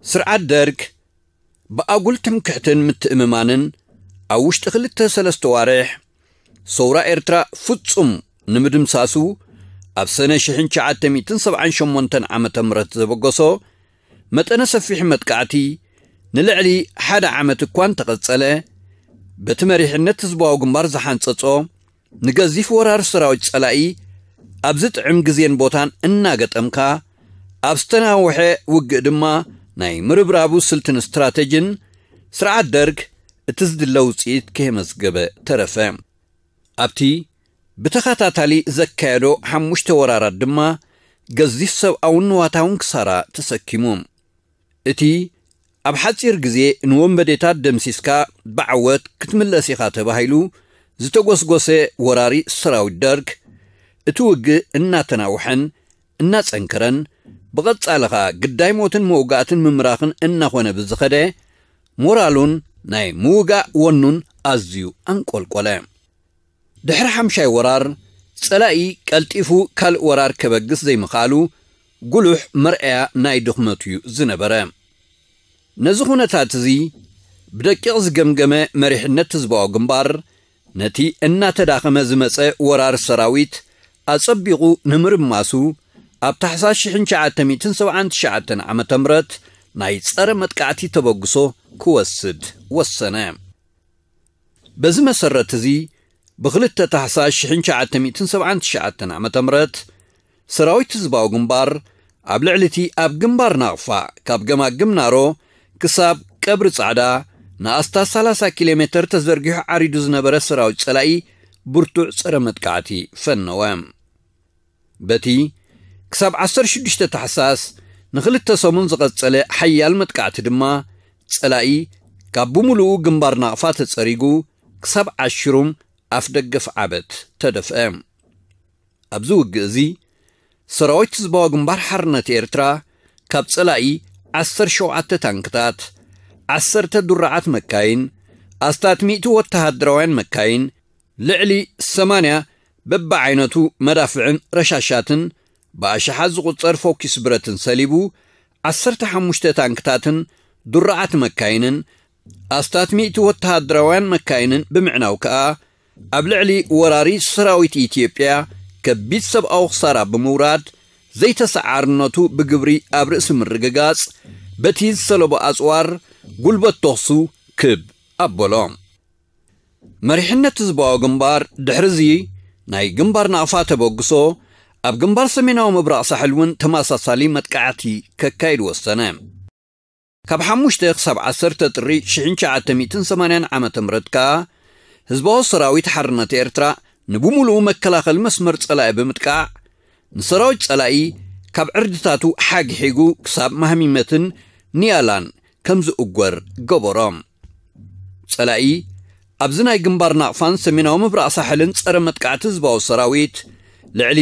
ስርዓት ደርግ ብኣጉል ትምክሕትን ምትእምማንን ኣብ ውሽጢ ክልተ ሰለስተ ዋርሕ ሰውራ ኤርትራ ፍጹም ንምድምሳሱ ኣብ ሰነ ሽሕን ትሽዓተ ሚእትን ሰብዓን ሸሞንተን ዓመተ ምህረት ዘበገሶ መጠነ ሰፊሕ መጥቃዕቲ ንልዕሊ ሓደ ዓመት እኳ እንተቐጸለ፣ በቲ መሪሕነት ህዝባዊ ግንባር ዝሓንጸጾ ንገዚፍ ወራር ሰራዊት ጸላኢ ኣብ ዝጥዕም ግዜን ቦታን እናገጠምካ፣ ኣብ ዝተናውሐ ውግእ ድማ ናይ ምርብራቡ ስልትን ስትራተጅን ስርዓት ደርግ እቲ ዝድለ ውጽኢት ከየመዝገበ ተረፈ። ኣብቲ ብተኸታታሊ ዘካየዶ ሓሙሽተ ወራራት ድማ ገዚፍ ሰብኣውን ንዋታውን ክሳራ ተሰኪሙ። እቲ ኣብ ሓጺር ግዜ ንወንበዴታት ደምሲስካ ብዓወት ክትምለስ ኢኻ ተባሂሉ ዝተጎስጎሰ ወራሪ ሰራዊት ደርግ፣ እቲ ውግእ እናተናውሐን እናጸንከረን፣ ብቐጻሊ ኸኣ ግዳይ ሞትን መውጋእትን ምምራኽን እናኾነ ብዝኸደ፣ ሞራሉን ናይ ምውጋእ ወኑን ኣዝዩ ኣንቆልቆለ። ድሕሪ ሓምሻይ ወራር፣ ጸላኢ ቀልጢፉ ካልእ ወራር ከበግስ ዘይምኽኣሉ፣ ጉሉሕ መርኣያ ናይ ድኽመቱ እዩ ዝነበረ። ነዚ ኩነታት እዚ ብደቂቕ ዝገምገመ መሪሕነት ህዝባዊ ግንባር፣ ነቲ እናተዳኸመ ዝመጸ ወራር ሰራዊት ኣጸቢቑ ንምርማሱ፣ ኣብ ታሕሳስ ሽሕን ትሽዓተ ሚእትን ሰብዓን ትሽዓተን ዓመተ ምህረት ናይ ጸረ መጥቃዕቲ ተበግሶ ክወስድ ወሰነ። በዚ መሰረት እዚ፣ ብክልተ ታሕሳስ ሽሕን ትሽዓተ ሚእትን ሰብዓን ትሽዓተን ዓመተ ምህረት ሰራዊት ህዝባዊ ግንባር ኣብ ልዕሊ እቲ ኣብ ግንባር ናቕፋ ካብ ገማግም ናሮ ክሳብ ቀብሪ ጻዕዳ ንኣስታት ሰላሳ ኪሎ ሜተር ተዘርጊሑ ዓሪዱ ዝነበረ ሰራዊት ጸላኢ ብርቱዕ ጸረ መጥቃዕቲ ፈነወ። በቲ ክሳብ ዓሰርተ ሽዱሽተ ታሕሳስ ንኽልተ ሰሙን ዝቐጸለ ሓያል መጥቃዕቲ ድማ፣ ጸላኢ ካብ ብምሉኡ ግንባር ናቕፋ ተጸሪጉ፣ ክሳብ ዓሽሩም ኣፍ ደገፍ ዓበት ተደፍአ። ኣብዚ ውግእ እዚ፣ ሰራዊት ህዝባዊ ግንባር ሓርነት ኤርትራ ካብ ጸላኢ ዓሰርተ ሸውዓተ ታንክታት፣ ዓሰርተ ድሩዓት መካይን፣ ኣስታት ሚእቲ ወተሃደራውያን መካይን፣ ልዕሊ ሰማንያ በብዓይነቱ መዳፍዕን ረሻሻትን ብኣሽሓት ዝቑጸር ፎኪስ ብረትን ሰሊቡ፣ ዓሰርተ ሓሙሽተ ታንክታትን ድሩዓት መካይንን ኣስታት ሚእቲ ወተሃደራውያን መካይንን ብምዕናው ከኣ፣ ኣብ ልዕሊ ወራሪ ሰራዊት ኢትዮጵያ ከቢድ ሰብኣዊ ክሳራ ብምውራድ፣ ዘይተሰዓርነቱ ብግብሪ ኣብ ርእሲ ምርግጋጽ፣ በቲ ዝሰለቦ ኣጽዋር ጉልበት ተኹሱ ክብ ኣበሎ። መሪሕነት ህዝባዊ ግንባር ድሕሪ እዚ ናይ ግንባር ናቕፋ ተበግሶ፣ ኣብ ግንባር ሰሜናዊ ምብራቕ ሳሕል እውን ተመሳሳሊ መጥቃዕቲ ከካይድ ወሰነ። ካብ ሓሙሽተ ክሳብ ዓሰርተ ጥሪ ሽሕን ትሽዓተ ሚእትን ሰማንያን ዓመተ ምህረት ከኣ፣ ህዝባዊ ሰራዊት ሓርነት ኤርትራ ንብምሉኡ መከላኸሊ መስመር ጸላኢ ብምጥቃዕ፣ ንሰራዊት ጸላኢ ካብ ዕርድታቱ ሓግሒጉ ክሳብ ማህሚመትን ኒያላን ከም ዝእጎር ገበሮ። ጸላኢ ኣብዚ ናይ ግንባር ናቕፋን ሰሜናዊ ምብራቕ ሳሕልን ጸረ መጥቃዕቲ ህዝባዊ ሰራዊት ልዕሊ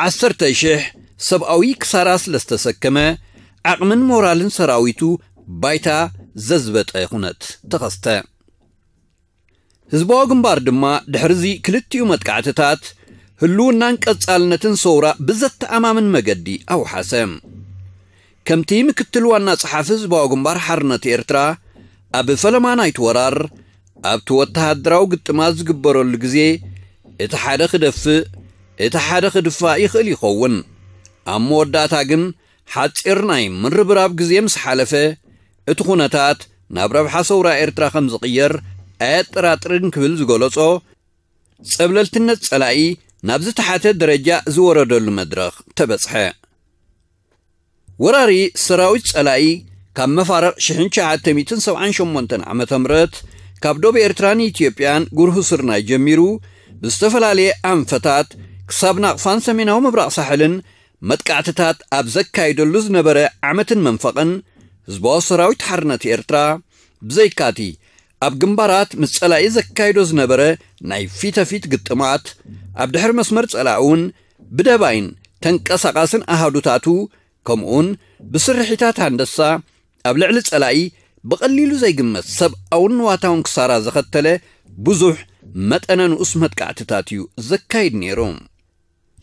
ዓሰርተ ሽሕ ሰብኣዊ ክሳራ ስለ ዝተሰከመ፣ ዓቕምን ሞራልን ሰራዊቱ ባይታ ዘዝበጠ ኩነት ተኸስተ። ህዝባዊ ግንባር ድማ ድሕሪዚ ክልቲኡ መጥቃዕትታት ህልውናን ቀጻልነትን ሰውራ ብዘተኣማምን መገዲ ኣውሓሰ። ከምቲ ምክትል ዋና ጸሓፊ ህዝባዊ ግንባር ሓርነት ኤርትራ ኣብ ፈለማ ናይቲ ወራር ኣብቲ ወተሃደራዊ ግጥማት ዝግበረሉ ግዜ፣ እቲ ሓደ ክደፍእ፣ እቲ ሓደ ክድፋእ ይኽእል ይኸውን። ኣብ መወዳእታ ግን ሓጺር ናይ ምርብራብ ግዜ ምስ ሓለፈ፣ እቲ ኩነታት ናብ ረብሓ ሰውራ ኤርትራ ከም ዝቕየር ኣየጠራጥርን ክብል ዝገለጾ፣ ጸብለልትነት ጸላኢ ናብ ዝተሓተ ደረጃ ዝወረደሉ መድረኽ ተበጽሐ። ወራሪ ሰራዊት ጸላኢ ካብ መፋርቕ ሽሕን ትሽዓተ ሚእትን ሰብዓን ሸሞንተን ዓመተ ምህረት ካብ ዶብ ኤርትራን ኢትዮጵያን ጉርሁ ስርናይ ጀሚሩ ብዝተፈላለየ ኣንፈታት ክሳብ ናቕፋን ሰሜናዊ ምብራቕ ሳሕልን መጥቃዕትታት ኣብ ዘካይደሉ ዝነበረ ዓመትን መንፈቕን፣ ህዝባዊ ሰራዊት ሓርነት ኤርትራ ብዘይካቲ ኣብ ግንባራት ምስ ጸላኢ ዘካይዶ ዝነበረ ናይ ፊተፊት ግጥማት፣ ኣብ ድሕሪ መስመር ጸላኢ እውን ብደባይን ተንቀሳቓስን ኣሃዱታቱ፣ ከምኡውን ብስርሒታት ሃንደሳ ኣብ ልዕሊ ጸላኢ ብቐሊሉ ዘይግመት ሰብኣውን ንዋታውን ክሳራ ዘኸተለ ብዙሕ መጠነ ንኡስ መጥቃዕትታት እዩ ዘካይድ ነይሩ።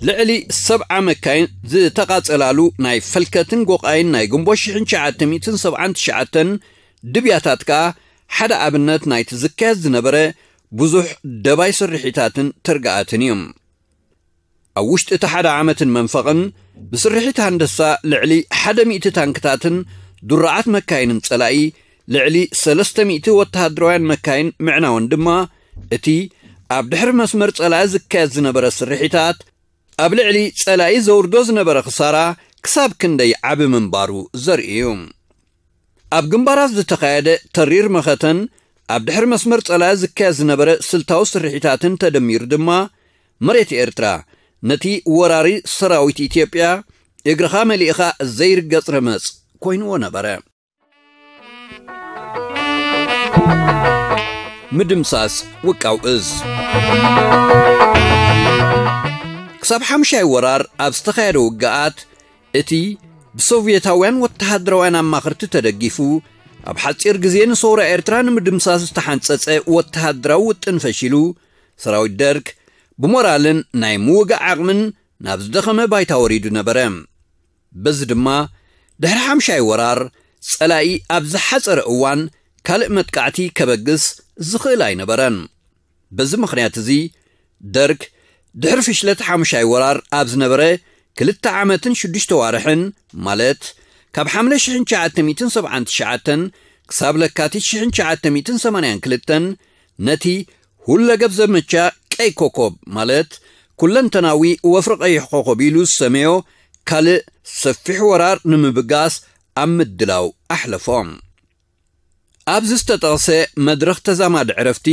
ልዕሊ ሰብዓ መካይን ዝተቓጸላሉ ናይ ፈልከትን ጎቓይን ናይ ግንቦት ሽሕን ትሽዓተ ሚእትን ሰብዓን ትሽዓተን ድብያታት ከኣ ሓደ ኣብነት ናይቲ ዝካየድ ዝነበረ ብዙሕ ደባይ ስርሒታትን ትርግኣትን እዩ። ኣብ ውሽጢ እቲ ሓደ ዓመትን መንፈቕን ብስርሒት ሃንደሳ ልዕሊ ሓደ ሚእቲ ታንክታትን ድሩዓት መካይንን ጸላኢ ልዕሊ ሰለስተ ሚእቲ ወተሃደራውያን መካይን ምዕናወን ድማ እቲ ኣብ ድሕሪ መስመር ጸላኢ ዝካየድ ዝነበረ ስርሒታት ኣብ ልዕሊ ጸላኢ ዘውርዶ ዝነበረ ክሳራ ክሳብ ክንደይ ዓቢ ምንባሩ ዘርኢ እዩ። ኣብ ግንባራት ዝተኻየደ ተሪር መኸተን ኣብ ድሕሪ መስመር ጸላኢ ዝካየድ ዝነበረ ስልታዊ ስርሒታትን ተደሚሩ ድማ መሬት ኤርትራ ነቲ ወራሪ ሰራዊት ኢትዮጵያ እግርኻ መሊእኻ ዘይርገጽ ረመጽ ኮይንዎ ነበረ። ምድምሳስ ውቃው እዝ። ክሳብ ሓምሻይ ወራር ኣብ ዝተኻየደ ውግኣት፣ እቲ ብሶቭየታውያን ወተሃደራውያን ኣማኸርቲ ተደጊፉ ኣብ ሓጺር ግዜ ንሰውራ ኤርትራ ንምድምሳስ ዝተሓንጸጸ ወተሃደራዊ ውጥን ፈሺሉ፣ ሰራዊት ደርግ ብሞራልን ናይ ምውጋእ ዓቕምን ናብ ዝደኸመ ባይታ ወሪዱ ነበረ። በዚ ድማ ድሕሪ ሓምሻይ ወራር ጸላኢ ኣብ ዝሓጸረ እዋን ካልእ መጥቃዕቲ ከበግስ ዝኽእል ኣይነበረን። በዚ ምኽንያት እዚ ደርግ ድሕሪ ፍሽለት ሓምሻይ ወራር ኣብ ዝነበረ ክልተ ዓመትን ሽዱሽተ ዋርሕን፣ ማለት ካብ ሓምለ ሽሕን ትሽዓተ ሚእትን ሰብዓን ትሽዓተን ክሳብ ለካቲት ሽሕን ትሽዓተ ሚእትን ሰማንያን ክልተን ነቲ ሁለገብ ዘመቻ ቀይ ኮኮብ፣ ማለት ኩለንተናዊ ወፍሪ ቀይሕ ኮኾብ ኢሉ ዝሰመዮ ካልእ ሰፊሕ ወራር ንምብጋስ ኣብ ምድላው ኣሕለፎም። ኣብዚ ዝተጠቕሰ መድረኽ ተዛማዲ ዕረፍቲ፣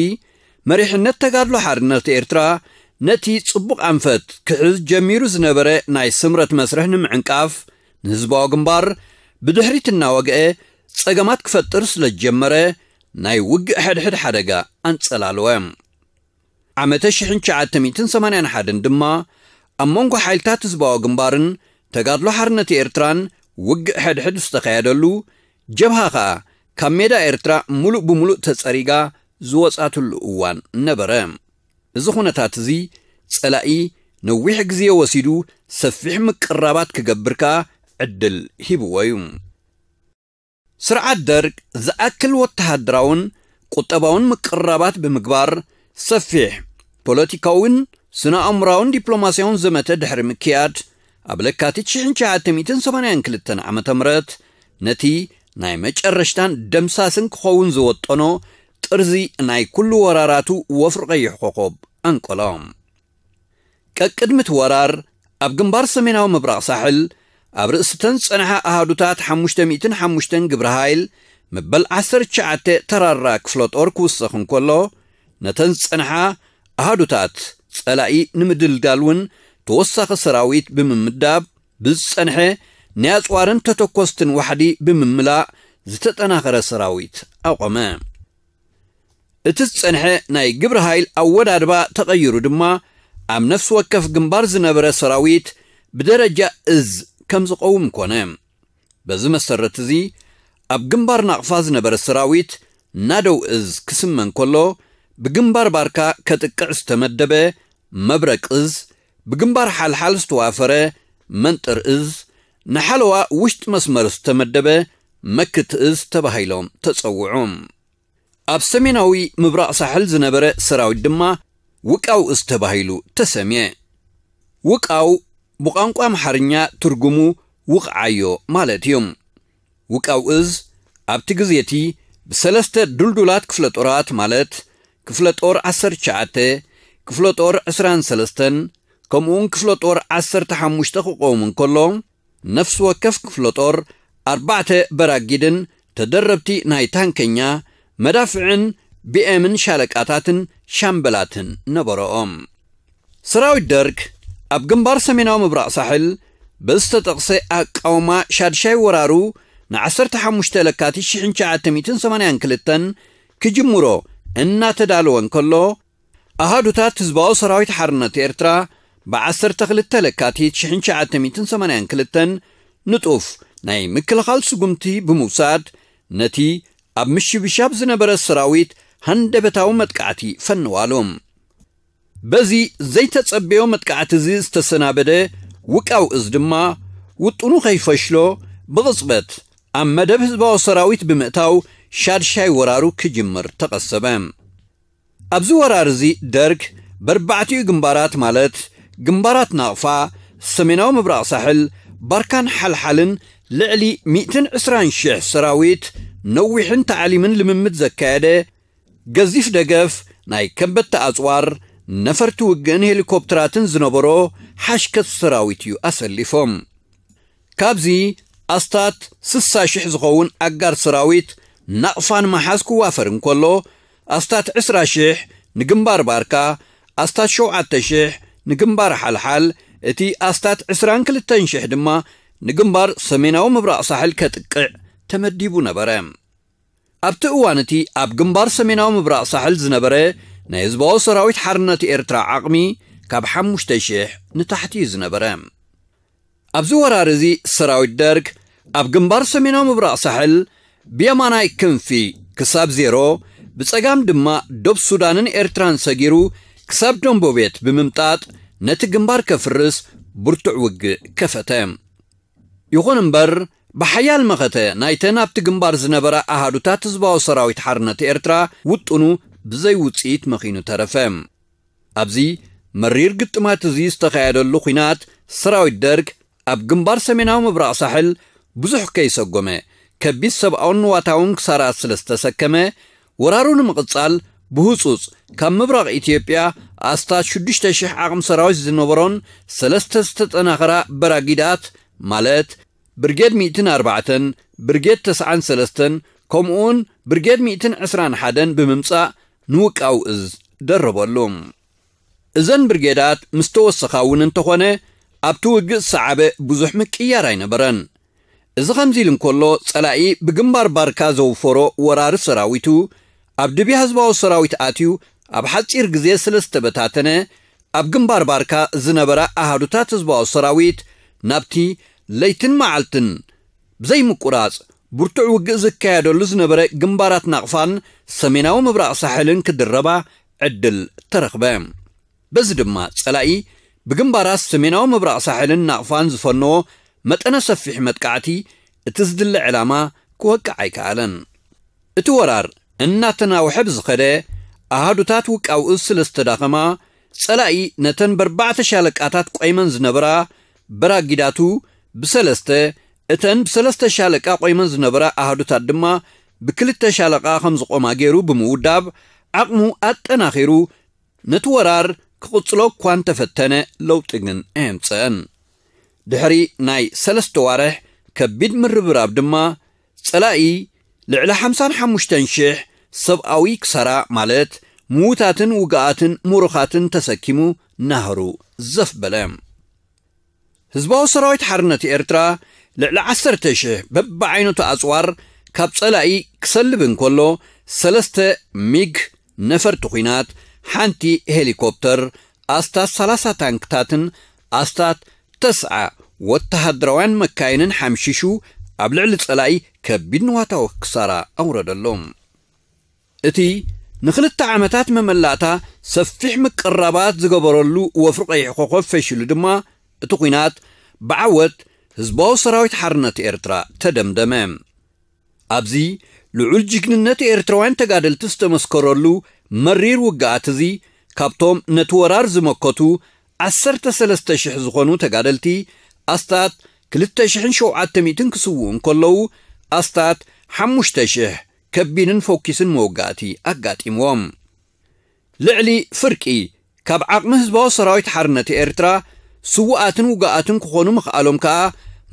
መሪሕነት ተጋድሎ ሓርነት ኤርትራ ነቲ ጽቡቕ ኣንፈት ክሕዝ ጀሚሩ ዝነበረ ናይ ስምረት መስርሕ ንምዕንቃፍ፣ ንህዝባዊ ግንባር ብድሕሪት እናወግአ ጸገማት ክፈጥር ስለ ዝጀመረ፣ ናይ ውግእ ሕድሕድ ሓደጋ ኣንጸላለወ። ዓመተ ሽሕን ትሽዓተ ሚእትን ሰማንያን ሓደን ድማ ኣብ መንጎ ሓይልታት ህዝባዊ ግንባርን ተጋድሎ ሓርነት ኤርትራን ውግእ ሕድሕድ ዝተኻየደሉ፣ ጀብሃ ኸኣ ካብ ሜዳ ኤርትራ ምሉእ ብምሉእ ተጸሪጋ ዝወጻትሉ እዋን ነበረ። እዚ ኩነታት እዚ ጸላኢ ነዊሕ ግዜ ወሲዱ ሰፊሕ ምቅራባት ክገብር ከኣ ዕድል ሂብዎ እዩ። ስርዓት ደርግ ዝኣክል ወተሃደራውን ቁጠባውን ምቅርራባት ብምግባር ሰፊሕ ፖለቲካውን ስነ ኣእምራውን ዲፕሎማስያውን ዘመተ ድሕሪ ምክያድ፣ ኣብ ለካቲት ሽሕን ትሽዓተ ሚእትን ሰማንያን ክልተን ዓመተ ምህረት ነቲ ናይ መጨረሽታን ደምሳስን ክኸውን ዝወጠኖ ጥርዚ ናይ ኩሉ ወራራቱ ወፍሪ ቀይሕ ኮኾብ ኣንቀሎ። ቀቅድሚ እቲ ወራር ኣብ ግንባር ሰሜናዊ ምብራቕ ሳሕል ኣብ ርእሲ ተን ዝጸንሓ ኣሃዱታት ሓሙሽተ ሚእትን ሓሙሽተን ግብረ ሃይል መበል ዓሰርተ ትሽዓተ ተራራ ክፍለ ጦር ክውሰኽ እንከሎ፣ ነተን ዝጸንሓ ኣሃዱታት ጸላኢ ንምድልዳል እውን ተወሳኺ ሰራዊት ብምምዳብ ብዝጸንሐ ናይ ኣጽዋርን ተተኮስትን ዋሕዲ ብምምላእ ዝተጠናኸረ ሰራዊት ኣቖመ። እቲ ዝጸንሐ ናይ ግብረ ሃይል ኣወዳድባ ተቐይሩ ድማ ኣብ ነፍሲ ወከፍ ግንባር ዝነበረ ሰራዊት ብደረጃ እዝ ከም ዝቐውም ኮነ። በዚ መሰረት እዚ ኣብ ግንባር ናቕፋ ዝነበረ ሰራዊት ናደው እዝ ክስመ እንከሎ፣ ብግንባር ባርካ ከጥቅዕ ዝተመደበ መብረቅ እዝ፣ ብግንባር ሓልሓል ዝተዋፈረ መንጥር እዝ፣ ንሓለዋ ውሽጢ መስመር ዝተመደበ መክት እዝ ተባሂሎም ተጸውዑ። ኣብ ሰሜናዊ ምብራቕ ሳሕል ዝነበረ ሰራዊት ድማ ውቃው እዝ ተባሂሉ ተሰምየ። ውቃው ብቋንቋ ኣምሓርኛ ትርጉሙ ውቕዓዮ ማለት እዩ። ውቃው እዝ ኣብቲ ግዜ እቲ ብሰለስተ ድልዱላት ክፍለ ጦራት ማለት ክፍለ ጦር ዓሰርተ ትሽዓተ፣ ክፍለ ጦር ዕስራን ሰለስተን፣ ከምኡውን ክፍለ ጦር ዓሰርተ ሓሙሽተ ክቐውም እንከሎ፣ ነፍሲ ወከፍ ክፍለ ጦር ኣርባዕተ በራጊድን ተደረብቲ ናይ ታንከኛ መዳፍዕን ቢኤምን ሻለቃታትን ሻምበላትን ነበረኦም። ሰራዊት ደርግ ኣብ ግንባር ሰሜናዊ ምብራቕ ሳሕል ብዝተጠቕሰ ኣቃውማ ሻድሻይ ወራሩ ን15 ለካቲት ሽሕን ትሽዓተ ሚእትን ሰማንያን ክልተን ክጅምሮ እናተዳለወ እንከሎ፣ ኣሃዱታት ህዝባዊ ሰራዊት ሓርነት ኤርትራ ብ12 ለካቲት ሽሕን ትሽዓተ ሚእትን ሰማንያን ክልተን ንጡፍ ናይ ምክልኻል ስጉምቲ ብምውሳድ፣ ነቲ ኣብ ምሽብሻብ ዝነበረ ሰራዊት ሃንደበታዊ መጥቃዕቲ ፈነዋሉ። በዚ ዘይተጸበዮ መጥቃዕቲ እዚ ዝተሰናበደ ውቃው እዝ ድማ፣ ውጥኑ ከይፈሽሎ ብቕጽበት ኣብ መደብ ህዝባዊ ሰራዊት ብምእታው ሻድሻይ ወራሩ ክጅምር ተቐሰበ። ኣብዚ ወራር እዚ ደርግ በርባዕቲኡ ግንባራት ማለት ግንባራት ናቕፋ፣ ሰሜናዊ ምብራቕ ሳሕል፣ ባርካን ሓልሓልን ልዕሊ ሚእትን ዕስራን ሽሕ ሰራዊት ነዊሕን ታዕሊምን ልምምድ ዘካየደ ገዚፍ ደገፍ ናይ ከበድቲ ኣጽዋር ነፈርቲ ውግእን ሄሊኮፕተራትን ዝነበሮ ሓሽከት ሰራዊት እዩ ኣሰሊፎም። ካብዚ ኣስታት ስሳ ሽሕ ዝኸውን ኣጋር ሰራዊት ናቕፋ ንምሓዝ ክዋፈር እንከሎ፣ ኣስታት ዕስራ ሽሕ ንግንባር ባርካ፣ ኣስታት ሸውዓተ ሽሕ ንግንባር ሓልሓል፣ እቲ ኣስታት ዕስራን ክልተን ሽሕ ድማ ንግንባር ሰሜናዊ ምብራቕ ሳሕል ከጥቅዕ ተመዲቡ ነበረ። ኣብቲ እዋን እቲ ኣብ ግንባር ሰሜናዊ ምብራቕ ሳሕል ዝነበረ ናይ ህዝባዊ ሰራዊት ሓርነት ኤርትራ ዓቕሚ ካብ ሓሙሽተ ሽሕ ንታሕቲ እዩ ዝነበረ። ኣብዚ ወራር እዚ ሰራዊት ደርግ ኣብ ግንባር ሰሜናዊ ምብራቕ ሳሕል ብየማናይ ክንፊ ክሳብ ዜሮ፣ ብጸጋም ድማ ዶብ ሱዳንን ኤርትራን ሰጊሩ ክሳብ ደንቦቤት ብምምጣጥ ነቲ ግንባር ከፍርስ ብርቱዕ ውግእ ከፈተ። ይኹን እምበር፣ ብሓያል መኸተ ናይተን ኣብቲ ግንባር ዝነበራ ኣሃዱታት ህዝባዊ ሰራዊት ሓርነት ኤርትራ ውጥኑ ብዘይ ውጽኢት መኺኑ ተረፈ። ኣብዚ መሪር ግጥማት እዚ ዝተኻየደሉ ኲናት፣ ሰራዊት ደርግ ኣብ ግንባር ሰሜናዊ ምብራቕ ሳሕል ብዙሕ ከይሰጎመ፣ ከቢድ ሰብኣውን ንዋታውን ክሳራ ስለ ዝተሰከመ፣ ወራሩ ንምቕጻል ብህጹጽ ካብ ምብራቕ ኢትዮጵያ ኣስታት ሽዱሽተ ሽሕ ዓቕሚ ሰራዊት ዝነበሮን ሰለስተ ዝተጠናኸራ በራጊዳት ማለት ብርጌድ ሚእትን ኣርባዕተን፣ ብርጌድ ተስዓን ሰለስተን፣ ከምኡውን ብርጌድ ሚእትን ዕስራን ሓደን ብምምጻእ ንውቃው እዝ ደረበሉ። እዘን ብርጌዳት ምስ ተወሰኻ እውን እንተኾነ፣ ኣብቲ ውግእ ዝሰዓበ ብዙሕ ምቅያር ኣይነበረን። እዚ ከምዚ ኢሉ እንከሎ፣ ጸላኢ ብግንባር ባርካ ዘውፈሮ ወራሪ ሰራዊቱ ኣብ ድብያ ህዝባዊ ሰራዊት ኣትዩ ኣብ ሓጺር ግዜ ስለ ዝተበታተነ፣ ኣብ ግንባር ባርካ ዝነበራ ኣሃዱታት ህዝባዊ ሰራዊት ናብቲ ለይትን መዓልትን ብዘይምቁራጽ ብርቱዕ ውግእ ዝካየደሉ ዝነበረ ግንባራት ናቕፋን ሰሜናዊ ምብራቕ ሳሕልን ክድረባ ዕድል ተረኽበ። በዚ ድማ ጸላኢ ብግንባራት ሰሜናዊ ምብራቕ ሳሕልን ናቕፋን ዝፈነዎ መጠነ ሰፊሕ መጥቃዕቲ እቲ ዝድለ ዕላማ ክወቅዕ ኣይከኣለን። እቲ ወራር እናተናውሐ ብዝኸደ፣ ኣሃዱታት ውቃው እዝ ስለ ዝተዳኸማ፣ ጸላኢ ነተን በርባዕተ ሻለቃታት ቆይመን ዝነበራ በራጊዳቱ ብሰለስተ፣ እተን ብሰለስተ ሻለቃ ቆይመን ዝነበራ ኣሃዱታት ድማ ብክልተ ሻለቃ ከም ዝቆማ ገይሩ ብምውዳብ፣ ዓቕሙ ኣጠናኺሩ ነቲ ወራር ክቕጽሎ እኳ እንተፈተነ፣ ለውጢ ግን ኣየምጸአን። ድሕሪ ናይ ሰለስተ ዋርሕ ከቢድ ምርብራብ ድማ፣ ጸላኢ ልዕሊ ሓምሳን ሓሙሽተን ሽሕ ሰብኣዊ ክሳራ፣ ማለት ምዉታትን ውግኣትን ምሩኻትን ተሰኪሙ ናህሩ ዘፍ በለ። ህዝባዊ ሰራዊት ሓርነት ኤርትራ ልዕሊ ዓሰርተ ሽሕ በብዓይነቱ ኣጽዋር ካብ ጸላኢ ክሰልብ እንከሎ፣ ሰለስተ ሚግ ነፈርቲ ኲናት፣ ሓንቲ ሄሊኮፕተር፣ ኣስታት ሰላሳ ታንክታትን ኣስታት ተስዓ ወተሃደራውያን መካይንን ሓምሺሹ ኣብ ልዕሊ ጸላኢ ከቢድ ንዋታዊ ክሳራ ኣውረደሉ። እቲ ንኽልተ ዓመታት መመላእታ ሰፊሕ ምቅራባት ዝገበረሉ ወፍሪ ቀይሕ ኮኾብ ፈሺሉ ድማ፣ እቲ ኲናት ብዓወት ህዝባዊ ሰራዊት ሓርነት ኤርትራ ተደምደመ። ኣብዚ ልዑል ጅግንነት ኤርትራውያን ተጋደልቲ ዝተመስከረሉ መሪር ውግኣት እዚ፣ ካብቶም ነቲ ወራር ዝመከቱ ዓሰርተ ሰለስተ ሽሕ ዝኾኑ ተጋደልቲ፣ ኣስታት ክልተ ሽሕን ሸውዓተ ሚእትን ክስውኡ እንከለዉ፣ ኣስታት ሓሙሽተ ሽሕ ከቢድን ፎኪስን መወጋእቲ ኣጋጢምዎም። ልዕሊ ፍርቂ ካብ ዓቕሚ ህዝባዊ ሰራዊት ሓርነት ኤርትራ ስዉኣትን ውጉኣትን ክኾኑ ምኽኣሎም ከኣ፣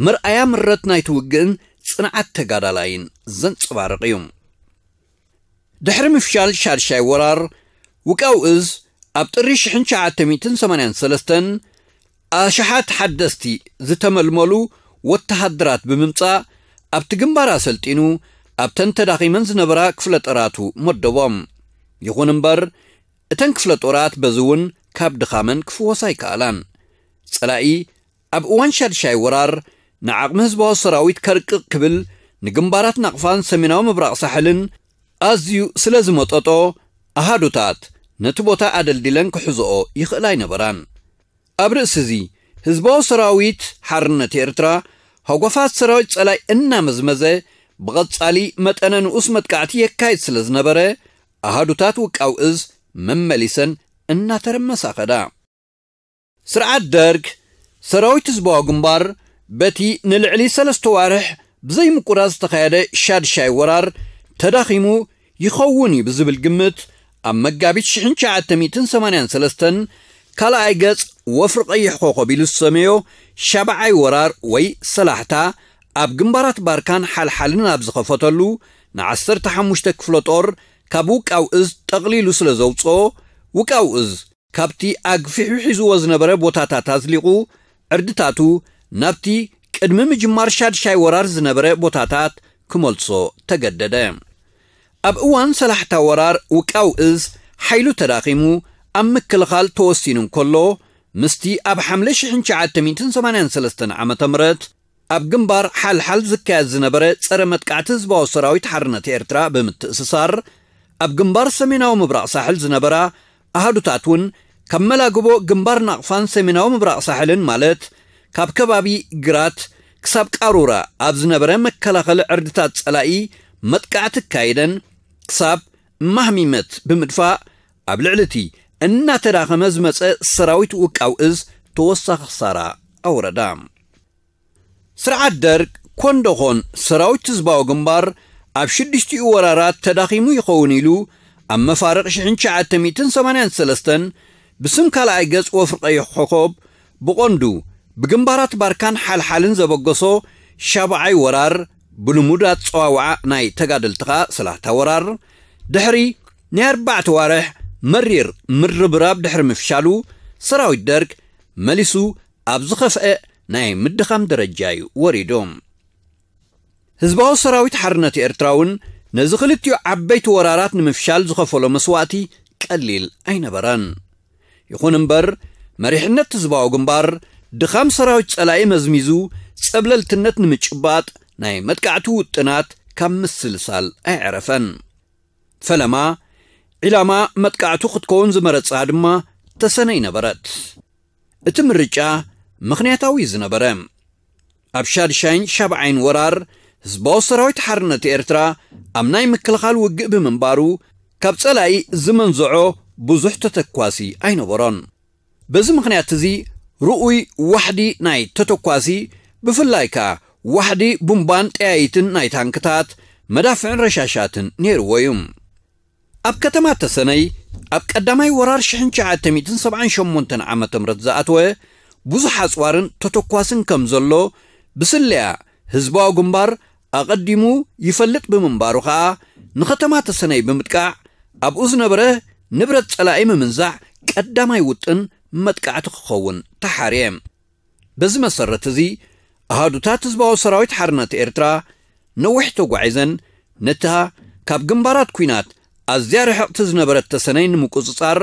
መርኣያ ምረት ናይቲ ውግእን ጽንዓት ተጋዳላይን ዘንጸባርቕ እዩ። ድሕሪ ምፍሻል ሻድሻይ ወራር፣ ውቃው እዝ ኣብ ጥሪ ሽሕን ትሽዓተ ሚእትን ሰማንያን ሰለስተን ኣሽሓት ሓደስቲ ዝተመልመሉ ወተሃደራት ብምምጻእ፣ ኣብቲ ግንባር ኣሰልጢኑ ኣብተን ተዳኺመን ዝነበራ ክፍለ ጦራቱ መደቦም። ይኹን እምበር፣ እተን ክፍለ ጦራት በዚ እውን ካብ ድኻመን ክፍወሳ ኣይከኣላን። ጸላኢ ኣብ እዋን ሻድሻይ ወራር ንዓቕሚ ህዝባዊ ሰራዊት ከርቅቕ ክብል ንግንባራት ናቕፋን ሰሜናዊ ምብራቕ ሳሕልን ኣዝዩ ስለ ዝመጠጦ፣ ኣሃዱታት ነቲ ቦታ ኣደልዲለን ክሕዝኦ ይኽእላ ኣይነበራን። ኣብ ርእሲ እዚ፣ ህዝባዊ ሰራዊት ሓርነት ኤርትራ፣ ሃጓፋት ሰራዊት ጸላይ እናመዝመዘ፣ ብቐጻሊ መጠነ ንኡስ መጥቃዕቲ የካይድ ስለ ዝነበረ፣ ኣሃዱታት ውቃው እዝ መመሊሰን እናተረመሳ ከዳ። ስርዓት ደርግ፣ ሰራዊት ህዝባዊ ግንባር፣ በቲ ንልዕሊ ሰለስተ ዋርሕ ብዘይምቁራጽ ዝተኻየደ ሻድሻይ ወራር ተዳኺሙ ይኸውን እዩ ብዝብል ግምት፣ ኣብ መጋቢት ሽሕን ትሽዓተ ሚእትን ሰማንያን ሰለስተን ካልኣይ ገጽ ወፍሪ ቀይሕ ኮኸብ ኢሉ ዝሰመዮ ሻብዓይ ወራር ወይ ሰላሕታ፣ ኣብ ግንባራት ባርካን ሓልሓልን ኣብ ዝኸፈተሉ፣ ንዓሰርተ ሓሙሽተ ክፍለ ጦር ካብ ውቃው እዝ ጠቕሊሉ ስለ ዘውጽኦ፣ ውቃው እዝ ካብቲ ኣግፊሑ ሒዝዎ ዝነበረ ቦታታት ኣዝሊቑ፣ ዕርድታቱ ናብቲ ቅድሚ ምጅማር ሻድሻይ ወራር ዝነበረ ቦታታት ክመልሶ ተገደደ። ኣብ እዋን ሰላሕታ ወራር ውቃው እዝ ሓይሉ ተዳኺሙ ኣብ ምክልኻል ተወሲኑ እንከሎ፣ ምስቲ ኣብ ሓምለ ሽሕን ትሽዓተ ሚእትን ሰማንያን ሰለስተን ዓመተ ምህረት ኣብ ግንባር ሓልሓል ዝካየድ ዝነበረ ጸረ መጥቃዕቲ ህዝባዊ ሰራዊት ሓርነት ኤርትራ ብምትእስሳር፣ ኣብ ግንባር ሰሜናዊ ምብራቕ ሳሕል ዝነበራ ኣሃዱታት እውን ካብ መላግቦ ግንባር ናቕፋን ሰሜናዊ ምብራቕ ሳሕልን፣ ማለት ካብ ከባቢ ግራት ክሳብ ቃሩራ ኣብ ዝነበረ መከላኸሊ ዕርድታት ጸላኢ መጥቃዕቲ ኣካይደን፣ ክሳብ ማህሚመት ብምድፋእ፣ ኣብ ልዕሊ እቲ እናተዳኸመ ዝመጸ ሰራዊት ውቃው እዝ ተወሳኺ ክሳራ ኣውረዳ። ስርዓት ደርግ ኮንዶኾን ሰራዊት ህዝባዊ ግንባር ኣብ ሽዱሽቲኡ ወራራት ተዳኺሙ ይኸውን ኢሉ፣ ኣብ መፋርቕ ሽሕን ትሽዓተ ሚእትን ሰማንያን ሰለስተን ብስም ካልኣይ ገጽ ወፍሪ ቀይሕ ኮኸብ፣ ብቐንዱ ብግንባራት ባርካን ሓልሓልን ዘበገሶ ሻብዓይ ወራር፣ ብልሙድ ኣጸዋውዓ ናይ ተጋደልቲ ኸኣ ሰላሕታ ወራር፣ ድሕሪ ናይ ኣርባዕተ ዋርሕ መሪር ምርብራብ ድሕሪ ምፍሻሉ፣ ሰራዊት ደርግ መሊሱ ኣብ ዝኸፍአ ናይ ምድኻም ደረጃ እዩ ወሪዱ። ህዝባዊ ሰራዊት ሓርነት ኤርትራ እውን ነዚ ክልቲኡ ዓበይቲ ወራራት ንምፍሻል ዝኸፈሎ መስዋእቲ ቀሊል ኣይነበረን። ይኹን እምበር፣ መሪሕነት ህዝባዊ ግንባር ድኻም ሰራዊት ጸላኢ መዝሚዙ፣ ጸብለልትነት ንምጭባጥ ናይ መጥቃዕቲ ውጥናት ካብ ምስልሳል ኣይዕረፈን። ፈለማ፣ ዒላማ መጥቃዕቱ ክትከውን ዝመረጻ ድማ ተሰነይ ነበረት። እቲ ምርጫ ምኽንያታዊ ዝነበረ፣ ኣብ ሻድሻይን ሻብዓይን ወራር ህዝባዊ ሰራዊት ሓርነት ኤርትራ ኣብ ናይ ምክልኻል ውግእ ብምንባሩ፣ ካብ ጸላኢ ዝመንዝዖ ብዙሕ ተተኳሲ ኣይነበሮን። በዚ ምኽንያት እዚ፣ ርኡይ ዋሕዲ ናይ ተተኳሲ፣ ብፍላይ ከኣ ዋሕዲ ቡምባን ጠያይትን ናይ ታንክታት፣ መዳፍዕን ረሻሻትን ነይርዎ እዩ። ኣብ ከተማ ተሰነይ፣ ኣብ ቀዳማይ ወራር ሽሕን ትሽዓተ ሚእትን ሰብዓን ሸሞንተን ዓመተ ምህረት ዝኣተወ ብዙሕ ኣጽዋርን ተተኳስን ከም ዘሎ ብስለያ ህዝባዊ ግንባር ኣቐዲሙ ይፈልጥ ብምንባሩ ኸኣ፣ ንኸተማ ተሰነይ ብምጥቃዕ፣ ኣብኡ ዝነበረ ንብረት ጸላኢ ምምንዛዕ ቀዳማይ ውጥን መጥቃዕቲ ክኸውን ተሓርየ። በዚ መሰረት እዚ፣ ኣሃዱታት ህዝባዊ ሰራዊት ሓርነት ኤርትራ ነዊሕ ተጓዒዘን፣ ነታ ካብ ግንባራት ኲናት ኣዝያ ርሕቕቲ ዝነበረት ተሰነይ ንምቁጽጻር፣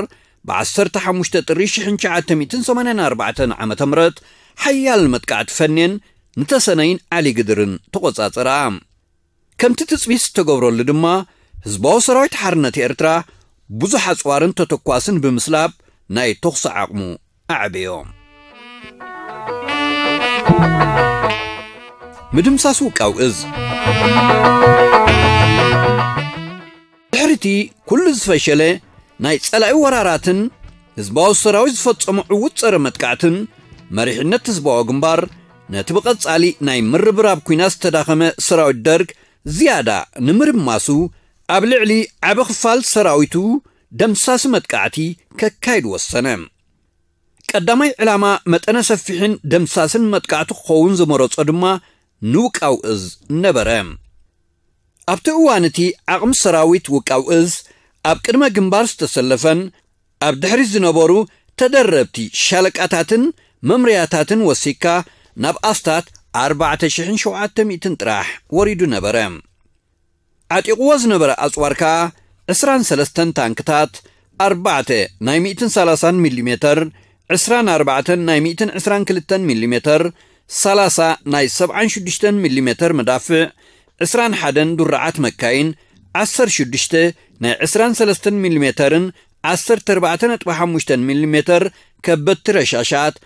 ብዓሰርተ ሓሙሽተ ጥሪ ሽሕን ትሽዓተ ሚእትን ሰማንያን ኣርባዕተን ዓመተ ምህረት ሓያል መጥቃዕቲ ፈንየን፣ ንተሰነይን ዓሊ ግድርን ተቖጻጸራ። ከምቲ ትጽቢት ዝተገብረሉ ድማ፣ ህዝባዊ ሰራዊት ሓርነት ኤርትራ ብዙሕ ኣጽዋርን ተተኳስን ብምስላብ ናይ ተኹሲ ዓቕሙ ኣዕበዮ። ምድምሳስ ውቃው እዝ። ድሕሪቲ ኩሉ ዝፈሸለ ናይ ጸላኢ ወራራትን ህዝባዊ ሰራዊት ዝፈጸሞ ዕዉት ጸረ መጥቃዕትን፣ መሪሕነት ህዝባዊ ግንባር ነቲ ብቐጻሊ ናይ ምርብራብ ኲናት ዝተዳኸመ ሰራዊት ደርግ ዝያዳ ንምርማሱ፣ ኣብ ልዕሊ ዓቢ ክፋል ሰራዊቱ ደምሳሲ መጥቃዕቲ ከካይድ ወሰነ። ቀዳማይ ዕላማ መጠነ ሰፊሕን ደምሳስን መጥቃዕቲ ክኸውን ዝመረጾ ድማ ንውቃው እዝ ነበረ። ኣብቲ እዋን እቲ ዓቕሚ ሰራዊት ውቃው እዝ ኣብ ቅድመ ግንባር ዝተሰለፈን ኣብ ድሕሪት ዝነበሩ ተደረብቲ ሻለቃታትን መምርያታትን ወሲካ ናብ ኣስታት ኣርባዕተ ሽሕን ሸውዓተ ሚእትን ጥራሕ ወሪዱ ነበረ። ዓጢቕዎ ዝነበረ ኣጽዋር ከኣ ዕስራን ሰለስተን ታንክታት፣ ኣርባዕተ ናይ ሚእትን ሰላሳን ሚሊሜተር፣ ዕስራን ኣርባዕተን ናይ ሚእትን ዕስራን ክልተን ሚሊሜተር፣ ሰላሳ ናይ ሰብዓን ሽዱሽተን ሚሊሜተር መዳፍዕ፣ ዕስራን ሓደን ዱርዓት መካይን፣ ዓሰርተ ሽዱሽተ ናይ ዕስራን ሰለስተን ሚሊሜተርን ዓሰርተ ኣርባዕተ ነጥቢ ሓሙሽተ ሚሊሜተር ከበድቲ ረሻሻት፣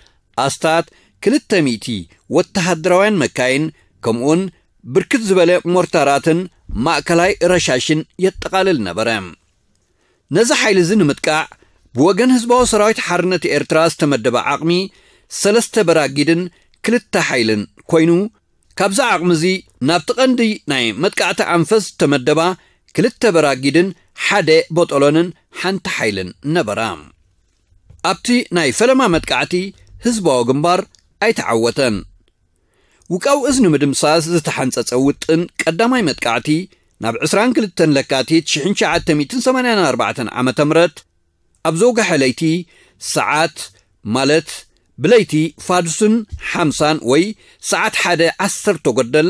ኣስታት ክልተ ሚእቲ ወተሃደራውያን መካይን፣ ከምኡውን ብርክት ዝበለ ሞርታራትን ማእከላይ ረሻሽን የጠቓልል ነበረ። ነዚ ሓይሊ እዚ ንምጥቃዕ ብወገን ህዝባዊ ሰራዊት ሓርነት ኤርትራ ዝተመደበ ዓቕሚ ሰለስተ በራጊድን ክልተ ሓይልን ኮይኑ፣ ካብዚ ዓቕሚ እዚ ናብቲ ቀንዲ ናይ መጥቃዕቲ ኣንፈት ዝተመደባ ክልተ በራጊድን ሓደ ቦጦሎንን ሓንቲ ሓይልን ነበራ። ኣብቲ ናይ ፈለማ መጥቃዕቲ ህዝባዊ ግንባር ኣይተዓወተን። ውቃው እዝ ንምድምሳስ ዝተሓንጸጸ ውጥን ቀዳማይ መጥቃዕቲ ናብ ዕስራን ክልተን ለካቲት ሽሕን ትሽዓተ ሚእትን ሰማንያን ኣርባዕተን ዓመተ ምህረት ኣብ ዘውግሐ ለይቲ ሰዓት ማለት ብለይቲ ፋዱስን ሓምሳን ወይ ሰዓት ሓደ ዓሰርተ ጎደል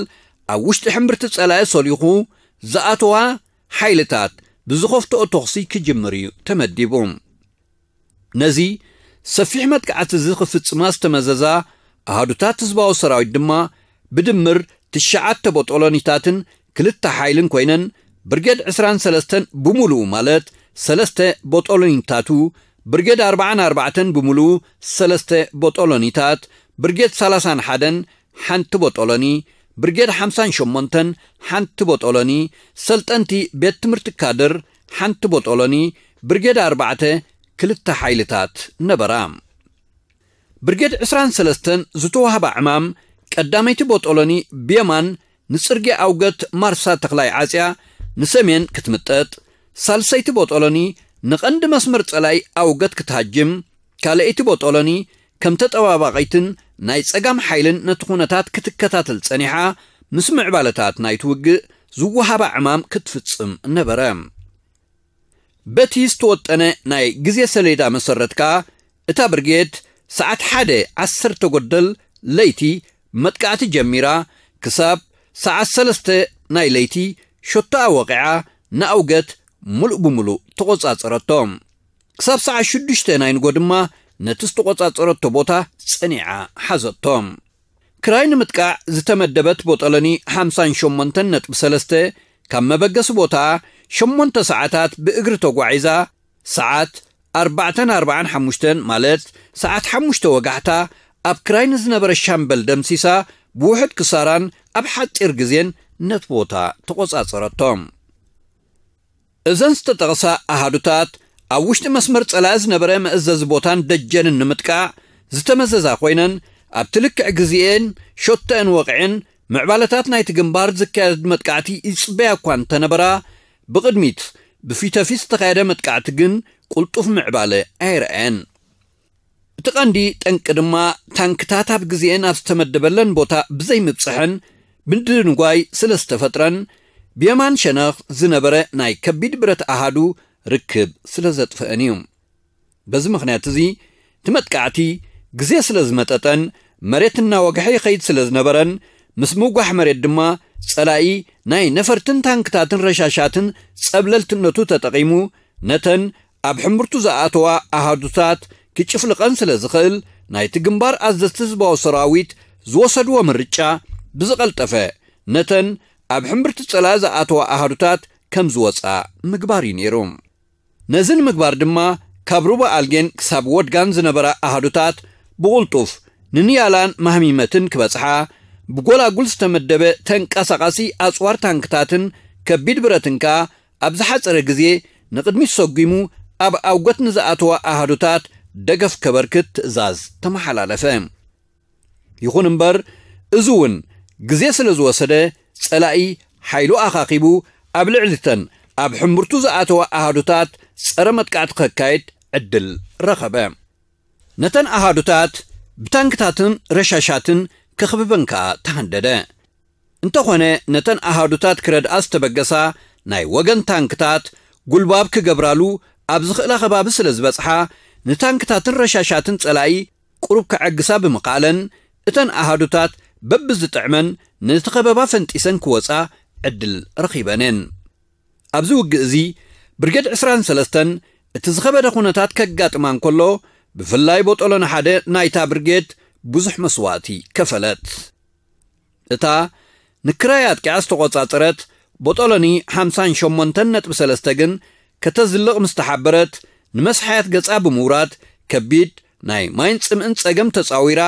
ኣብ ውሽጢ ሕምብርቲ ጸላኢ ሰሊኹ ዝኣተዋ ሓይልታት ብዝኸፍትኦ ተኹሲ ክጅምር እዩ ተመዲቡ። ነዚ ሰፊሕ መጥቃዕቲ እዚ ክፍጽማ ዝተመዘዛ ኣሃዱታት ህዝባዊ ሰራዊት ድማ ብድምር ትሽዓተ ቦጦሎኒታትን ክልተ ሓይልን ኮይነን ብርጌድ ዕስራን ሰለስተን ብምሉኡ ማለት ሰለስተ ቦጦሎኒታቱ፣ ብርጌድ ኣርባዓን ኣርባዕተን ብምሉኡ ሰለስተ ቦጦሎኒታት፣ ብርጌድ ሰላሳን ሓደን ሓንቲ ቦጦሎኒ፣ ብርጌድ ሓምሳን ሸሞንተን ሓንቲ ቦጦሎኒ፣ ሰልጠንቲ ቤት ትምህርቲ ካድር ሓንቲ ቦጦሎኒ፣ ብርጌድ ኣርባዕተ ክልተ ሓይልታት ነበራ። ብርጌድ ዕስራን ሰለስተን ዝተዋህባ ዕማም ቀዳመይቲ ቦጦሎኒ ብየማን ንጽርግያ ኣውገት ማርሳ ተኽላይ ዓጽያ ንሰሜን ክትምጠጥ፣ ሳልሰይቲ ቦጦሎኒ ንቐንዲ መስመር ጸላይ ኣውገት ክትሃጅም፣ ካልኣይቲ ቦጦሎኒ ከም ተጠባባቒትን ናይ ጸጋም ሓይልን ነቲ ኩነታት ክትከታተል ጸኒሓ፣ ምስ ምዕባለታት ናይቲ ውግእ ዝወሃባ ዕማም ክትፍጽም ነበረ። በቲ ዝተወጠነ ናይ ግዜ ሰሌዳ መሰረት ከኣ፣ እታ ብርጌድ ሰዓት ሓደ ዓሰርተ ጎደል ለይቲ መጥቃዕቲ ጀሚራ፣ ክሳብ ሰዓት ሰለስተ ናይ ለይቲ ሸቶኣ ወቒዓ፣ ንኣውገት ምሉእ ብምሉእ ተቖጻጸረቶ። ክሳብ ሰዓት ሽዱሽተ ናይ ንጎ ድማ ነቲ ዝተቖጻጸረቶ ቦታ ጸኒዓ ሓዘቶ። ክራይ ንምጥቃዕ ዝተመደበት ቦጠለኒ ሓምሳን ሸሞንተን ነጥቢ ሰለስተ ካብ መበገሲ ቦታ ሸሞንተ ሰዓታት ብእግሪ ተጓዒዛ፣ ሰዓት ኣርባዕተን ኣርባዓን ሓሙሽተን ማለት ሰዓት ሓሙሽተ ወጋሕታ ኣብ ክራይ ንዝነበረ ሻምበል ደምሲሳ፣ ብውሑድ ክሳራን ኣብ ሓጺር ግዜን ነቲ ቦታ ተቖጻጸረቶ። እዘን ዝተጠቕሳ ኣሃዱታት ኣብ ውሽጢ መስመር ጸላኢ ዝነበረ መእዘዚ ቦታን ደጀንን ንምጥቃዕ ዝተመዘዛ ኮይነን፣ ኣብቲ ልክዕ ግዜኤን ሸቶአን ወቕዐን ምዕባለታት ናይቲ ግንባር ዝካየድ መጥቃዕቲ ይጽበያ እኳ እንተነበራ፣ ብቕድሚት ብፊተፊት ዝተኻየደ መጥቃዕቲ ግን ቅልጡፍ ምዕባለ ኣይረኣየን። እቲ ቀንዲ ጠንቂ ድማ ታንክታት ኣብ ግዜኤን ኣብ ዝተመደበለን ቦታ ብዘይምብጽሐን ምድንጓይ ስለ ዝተፈጥረን ብየማን ሸነኽ ዝነበረ ናይ ከቢድ ብረት ኣሃዱ ርክብ ስለ ዘጥፍአን እዩ። በዚ ምኽንያት እዚ እቲ መጥቃዕቲ ግዜ ስለ ዝመጠጠን መሬት እናወግሐ ይኸይድ ስለ ዝነበረን ምስ ምውጋሕ መሬት ድማ ጸላኢ ናይ ነፈርትን ታንክታትን ረሻሻትን ጸብለልትነቱ ተጠቒሙ ነተን ኣብ ሕምብርቱ ዝኣተዋ ኣሃዱታት ክጭፍልቐን ስለ ዝኽእል፣ ናይቲ ግንባር ኣዘዝቲ ህዝባዊ ሰራዊት ዝወሰድዎ ምርጫ ብዝቐልጠፈ ነተን ኣብ ሕምብርቲ ጸላኢ ዝኣተዋ ኣሃዱታት ከም ዝወጻ ምግባር እዩ ነይሩ። ነዚ ንምግባር ድማ ካብ ሩባ ኣልጌን ክሳብ ወድጋን ዝነበራ ኣሃዱታት ብቕልጡፍ ንንያላን ማህሚመትን ክበጽሓ፣ ብጎላጉል ዝተመደበ ተንቀሳቓሲ ኣጽዋር ታንክታትን ከቢድ ብረትን ከኣ ኣብ ዝሓጸረ ግዜ ንቕድሚት ሰጒሙ ኣብ ኣውገት ንዝኣተዋ ኣሃዱታት ደገፍ ከበርክት ትእዛዝ ተመሓላለፈ። ይኹን እምበር፣ እዚ እውን ግዜ ስለ ዝወሰደ፣ ጸላኢ ሓይሉ ኣኻኺቡ ኣብ ልዕሊተን ኣብ ሕምብርቱ ዝኣተዋ ኣሃዱታት ጸረ መጥቃዕቲ ከካይድ ዕድል ረኸበ። ነተን ኣሃዱታት ብታንክታትን ረሻሻትን ከኽብበን ከኣ ተሃንደደ። እንተኾነ፣ ነተን ኣሃዱታት ክረድኣ ዝተበገሳ ናይ ወገን ታንክታት ጉልባብ ክገብራሉ ኣብ ዝኽእላ ከባቢ ስለ ዝበጽሓ፣ ንታንክታትን ረሻሻትን ጸላኢ ቁሩብ ከዐግሳ ብምኽኣለን፣ እተን ኣሃዱታት በብዝጥዕመን ነቲ ከበባ ፈንጢሰን ክወጻ ዕድል ረኺበን እየን። ኣብዚ ውግእ እዚ ብርጌድ ዕስራን ሰለስተን እቲ ዝኸበደ ኩነታት ከጋጥማ እንከሎ፣ ብፍላይ ቦጦሎኒ ሓደ ናይታ ብርጌድ ብዙሕ መስዋእቲ ከፈለት። እታ ንክራይ ኣጥቂዓ ዝተቖጻጸረት ቦጦሎኒ ሓምሳን ሸሞንተን ነጥቢ ሰለስተ ግን ከተዝልቕ ምስ ተሓበረት፣ ንመስሓያት ገጻ ብምውራድ ከቢድ ናይ ማይን ጽምእን ጸገም ተጻዊራ፣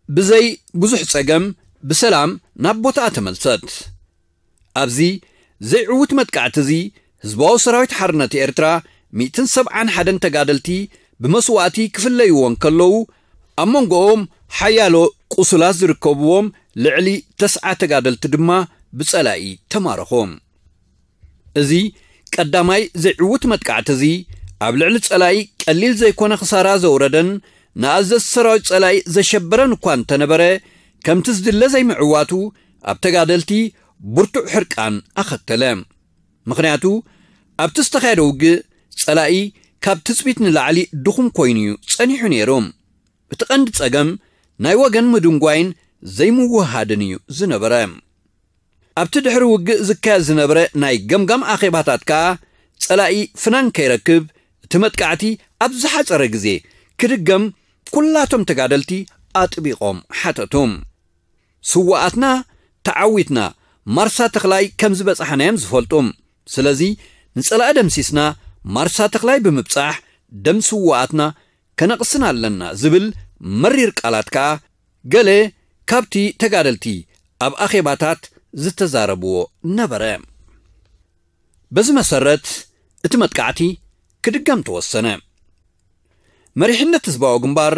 ብዘይ ብዙሕ ጸገም ብሰላም ናብ ቦታኣ ተመልሰት። ኣብዚ ዘይዕዉት መጥቃዕቲ እዚ፣ ህዝባዊ ሰራዊት ሓርነት ኤርትራ ሚእትን ሰብዓን ሓደን ተጋደልቲ ብመስዋእቲ ክፍለይዎ እንከለዉ፣ ኣብ መንጎኦም ሓያሎ ቁሱላት ዝርከብዎም ልዕሊ ተስዓ ተጋደልቲ ድማ ብጸላኢ ተማረኹ። እዚ ቀዳማይ ዘይዕዉት መጥቃዕቲ እዚ፣ ኣብ ልዕሊ ጸላኢ ቀሊል ዘይኮነ ክሳራ ዘውረደን ንኣዘዝቲ ሰራዊት ጸላኢ ዘሸበረን እኳ እንተነበረ፣ ከምቲ ዝድለ ዘይምዕዋቱ ኣብ ተጋደልቲ ብርቱዕ ሕርቃን ኣኸተለ። ምኽንያቱ፣ ኣብቲ ዝተኻየደ ውግእ ጸላኢ ካብ ትጽቢት ንላዕሊ ድኹም ኮይኑ እዩ ጸኒሑ ነይሩ። እቲ ቀንዲ ጸገም ናይ ወገን ምድንጓይን ዘይምውህሃድን እዩ ዝነበረ። ኣብቲ ድሕሪ ውግእ ዝካየድ ዝነበረ ናይ ገምጋም ኣኼባታት ከኣ፣ ጸላኢ ፍናን ከይረክብ፣ እቲ መጥቃዕቲ ኣብ ዝሓጸረ ግዜ ክድገም ኩላቶም ተጋደልቲ ኣጥቢቖም ሓተቱ። ስውኣትና ተዓዊትና ማርሳ ተኽላይ ከም ዝበጻሕናዮም ዝፈልጡ። ስለዚ ንጸላኢ ደምሲስና ማርሳ ተኽላይ ብምብጻሕ ደም ስውኣትና ከነቕስን ኣለና ዝብል መሪር ቃላት ከኣ ገለ ካብቲ ተጋደልቲ ኣብ ኣኼባታት ዝተዛረብዎ ነበረ። በዚ መሰረት እቲ መጥቃዕቲ ክድገም ተወሰነ። መሪሕነት ህዝባዊ ግንባር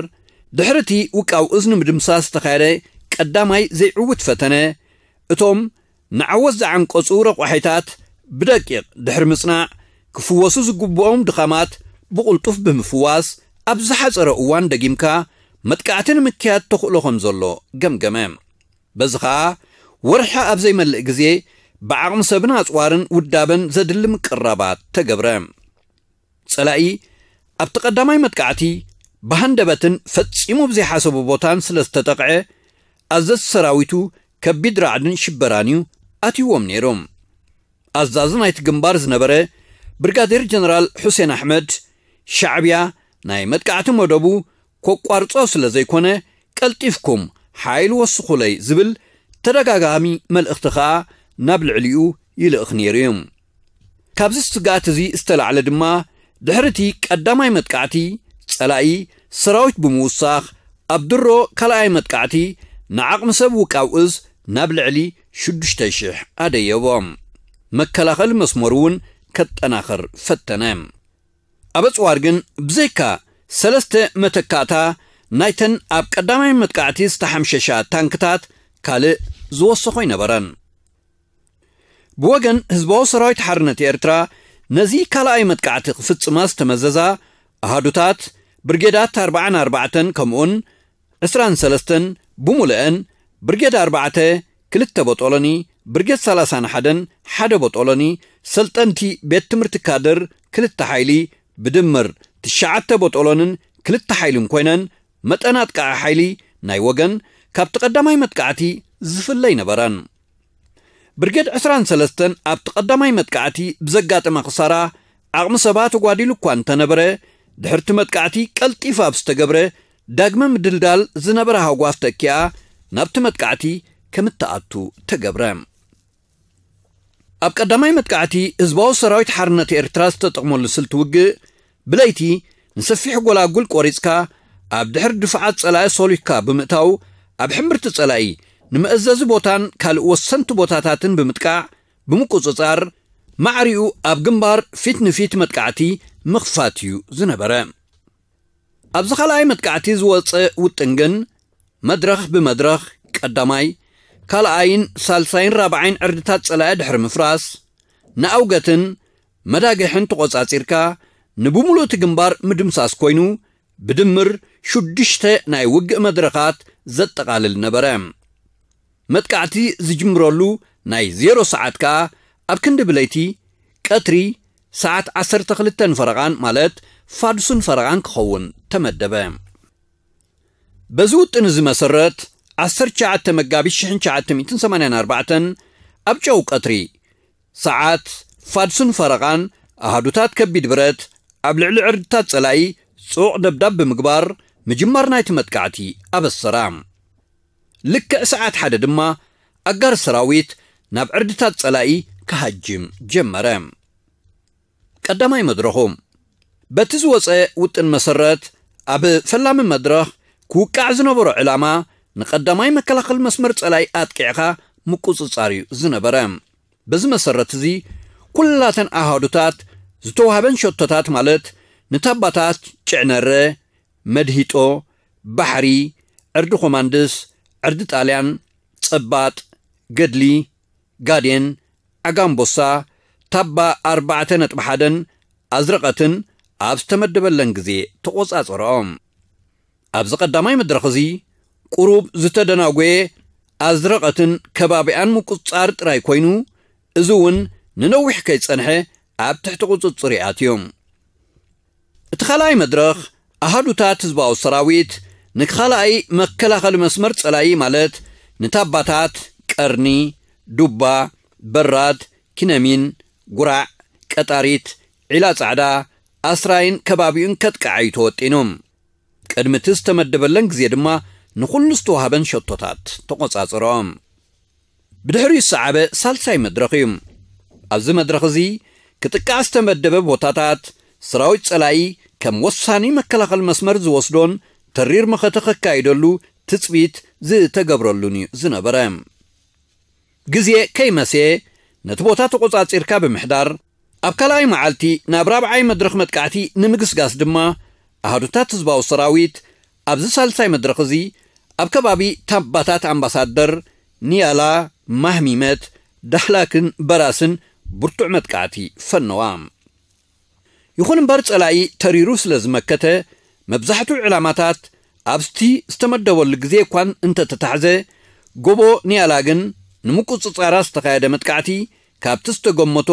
ድሕሪ እቲ ውቃው እዝ ንምድምሳስ ዝተኻየደ ቀዳማይ ዘይዕውት ፈተነ፣ እቶም ንዓወት ዝዓንቀጹ ረቋሒታት ብደቂቕ ድሕሪ ምጽናዕ፣ ክፍወሱ ዝግብኦም ድኻማት ብቕልጡፍ ብምፍዋስ፣ ኣብ ዝሓጸረ እዋን ደጊምካ መጥቃዕቲ ንምክያድ ተኽእሎ ከም ዘሎ ገምገመ። በዚ ኸኣ፣ ወርሒ ኣብ ዘይመልእ ግዜ፣ ብዓቕሚ ሰብን ኣጽዋርን ውዳበን ዘድሊ ምቅርራባት ተገብረ። ጸላኢ ኣብቲ ቀዳማይ መጥቃዕቲ ብሃንደበትን ፈጺሙ ብዘይሓሰቦ ቦታን ስለ ዝተጠቕዐ፣ ኣዘዝቲ ሰራዊቱ ከቢድ ራዕድን ሽበራን እዩ ኣትይዎም ነይሩ። ኣዛዚ ናይቲ ግንባር ዝነበረ ብርጋዴር ጀነራል ሑሴን ኣሕመድ፣ ሻዕብያ ናይ መጥቃዕቲ መደቡ ከቋርጾ ስለ ዘይኮነ፣ ቀልጢፍኩም ሓይል ወስኹለይ ዝብል ተደጋጋሚ መልእኽቲ ኸኣ ናብ ልዕሊኡ ይልእኽ ነይሩ እዩ። ካብዚ ስግኣት እዚ ዝተላዕለ ድማ፣ ድሕሪ እቲ ቀዳማይ መጥቃዕቲ ጸላኢ ሰራዊት ብምውሳኽ፣ ኣብ ድሮ ካልኣይ መጥቃዕቲ ንዓቕሚ ሰብ ውቃው እዝ ናብ ልዕሊ ሽዱሽተ ሽሕ ኣደየቦ። መከላኸሊ መስመሩ እውን ከጠናኽር ፈተነ። ኣብ ኣጽዋር ግን ብዘይካ ሰለስተ መተካእታ ናይተን ኣብ ቀዳማይ መጥቃዕቲ ዝተሓምሸሻ ታንክታት ካልእ ዝወሰኾ ኣይነበረን። ብወገን ህዝባዊ ሰራዊት ሓርነት ኤርትራ ነዚ ካልኣይ መጥቃዕቲ ክፍጽማ ዝተመዘዛ ኣሃዱታት ብርጌዳት ኣርባዓን ኣርባዕተን ከምኡውን ዕስራን ሰለስተን ብሙሉአን ብርጌድ ኣርባዕተ ክልተ ቦጦሎኒ፣ ብርጌድ ሰላሳን ሓደን ሓደ ቦጦሎኒ፣ ሰልጠንቲ ቤት ትምህርቲ ካድር ክልተ ሓይሊ ብድምር ትሽዓተ ቦጦሎንን ክልተ ሓይልን ኮይነን መጠን ኣጥቃዒ ሓይሊ ናይ ወገን ካብቲ ቀዳማይ መጥቃዕቲ ዝፍለ ኣይነበረን። ብርጌድ ዕስራን ሰለስተን ኣብቲ ቀዳማይ መጥቃዕቲ ብዘጋጠመ ክሳራ ዓቕሚ ሰባ ተጓዲሉ እኳ እንተነበረ፣ ድሕርቲ መጥቃዕቲ ቀልጢፋ ኣብ ዝተገብረ ዳግመ ምድልዳል ዝነበረ ሃጓፍ ተኪኣ ናብቲ መጥቃዕቲ ከም እትኣቱ ተገብረ። ኣብ ቀዳማይ መጥቃዕቲ ህዝባዊ ሰራዊት ሓርነት ኤርትራ ዝተጠቕመሉ ስልቲ ውግእ፣ ብለይቲ ንሰፊሕ ጎላጉል ቆሪጽካ፣ ኣብ ድሕሪ ድፍዓት ጸላኢ ሶሊካ ብምእታው፣ ኣብ ሕምብርቲ ጸላኢ ንመእዘዚ ቦታን ካልእ ወሰንቲ ቦታታትን ብምጥቃዕ፣ ብምቁጽጻር፣ ማዕሪኡ ኣብ ግንባር ፊት ንፊት መጥቃዕቲ ምኽፋት እዩ ዝነበረ። ኣብዚ ካልኣይ መጥቃዕቲ ዝወጸ ውጥን ግን፣ መድረኽ ብመድረኽ ቀዳማይ፣ ካልኣይን ሳልሳይን ራብዓይን ዕርድታት ጸላኢ ድሕሪ ምፍራስ፣ ንኣውገትን መዳግሕን ተቖጻጺርካ፣ ንብምሉእ እቲ ግንባር ምድምሳስ ኮይኑ፣ ብድምር ሽዱሽተ ናይ ውግእ መድረኻት ዘጠቓልል ነበረ። መጥቃዕቲ ዝጅምረሉ ናይ ዜሮ ሰዓት ከኣ ኣብ ክንዲ ብለይቲ፣ ቀትሪ፣ ሰዓት ዓሰርተ ክልተን ፈረቓን፣ ማለት ፋዱስን ፈረቓን ክኸውን ተመደበ። በዚ ውጥን እዚ መሰረት፣ ዓሰርተ ትሽዓተ መጋቢት ሽሕን ትሽዓተ ሚእትን ሰማንያን ኣርባዕተን፣ ኣብ ጨው ቀትሪ፣ ሰዓት ፋዱስን ፈረቓን፣ ኣሃዱታት ከቢድ ብረት ኣብ ልዕሊ ዕርድታት ጸላኢ ጽዑቕ ደብዳብ ብምግባር፣ ምጅማር ናይቲ መጥቃዕቲ ኣበሰራ። ልክዕ ሰዓት ሓደ ድማ፣ ኣጋር ሰራዊት ናብ ዕርድታት ጸላኢ ክሃጅም ጀመረ። ቀዳማይ መድረኹ። በቲ ዝወጸ ውጥን መሰረት፣ ኣብ ፈላሚ መድረኽ ክውቃዕ ዝነበሮ ዕላማ፣ ንቀዳማይ መከላኸሊ መስመር ጸላኢ ኣጥቂዕኻ ምቁጽጻር እዩ ዝነበረ። በዚ መሰረት እዚ፣ ኩላተን ኣሃዱታት ዝተዋህበን ሸቶታት፣ ማለት ንታባታት ጭዕነረ፣ መድሂጦ፣ ባሕሪ፣ ዕርዲ ኮማንድስ፣ ዕርዲ ጣልያን፣ ጸባጥ፣ ገድሊ፣ ጋዴን፣ ዓጋምቦሳ፣ ታባ ኣርባዕተ ነጥቢ ሓደን ኣዝረቐትን ኣብ ዝተመደበለን ግዜ ተቖጻጸርኦም። ኣብዚ ቀዳማይ መድረኽ እዚ፣ ቁሩብ ዝተደናጎየ ኣዝረቐትን ከባቢኣን ምቁጽጻር ጥራይ ኮይኑ፣ እዚ እውን ንነዊሕ ከይጸንሐ ኣብ ትሕቲ ቁጽጽር ይኣትዮም። እቲ ካልኣይ መድረኽ፣ ኣሃዱታት ህዝባዊ ሰራዊት ንካልኣይ መከላኸሊ መስመር ጸላኢ፣ ማለት ንታባታት ቀርኒ፣ ዱባ፣ በራድ፣ ኪነሚን፣ ጉራዕ፣ ቀጣሪት፣ ዒላ ጻዕዳ፣ ኣስራይን ከባቢኡን ከጥቅዓ እዩ ተወጢኑ። ቅድሚ እቲ ዝተመደበለን ግዜ ድማ፣ ንኹሉ ዝተዋህበን ሸቶታት ተቖጻጸርኦም። ብድሕሪኡ ዝሰዓበ ሳልሳይ መድረኽ እዩ። ኣብዚ መድረኽ እዚ፣ ክጥቃዕ ዝተመደበ ቦታታት፣ ሰራዊት ጸላኢ ከም ወሳኒ መከላኸሊ መስመር ዝወስዶን ተሪር መኸተ ከካይደሉ ትጽቢት ዝተገብረሉን እዩ ዝነበረ። ግዜ ከይመስየ፣ ነቲ ቦታ ተቖጻጺርካ ብምሕዳር፣ ኣብ ካልኣይ መዓልቲ ናብ ራብዓይ መድረኽ መጥቃዕቲ ንምግስጋስ ድማ፣ ኣሃዱታት ህዝባዊ ሰራዊት ኣብዚ ሳልሳይ መድረኽ እዚ፣ ኣብ ከባቢ ታባታት ኣምባሳደር፣ ኒያላ፣ ማህሚመት፣ ዳህላክን በራስን ብርቱዕ መጥቃዕቲ ፈነዋ። ይኹን እምበር፣ ጸላኢ ተሪሩ ስለ ዝመከተ፣ መብዛሕትኡ ዕላማታት ኣብቲ ዝተመደበሉ ግዜ እኳን እንተተታሕዘ፣ ጎቦ ኒያላ ግን ንምቁጽጻራ ዝተኻየደ መጥቃዕቲ ካብቲ ዝተገመቶ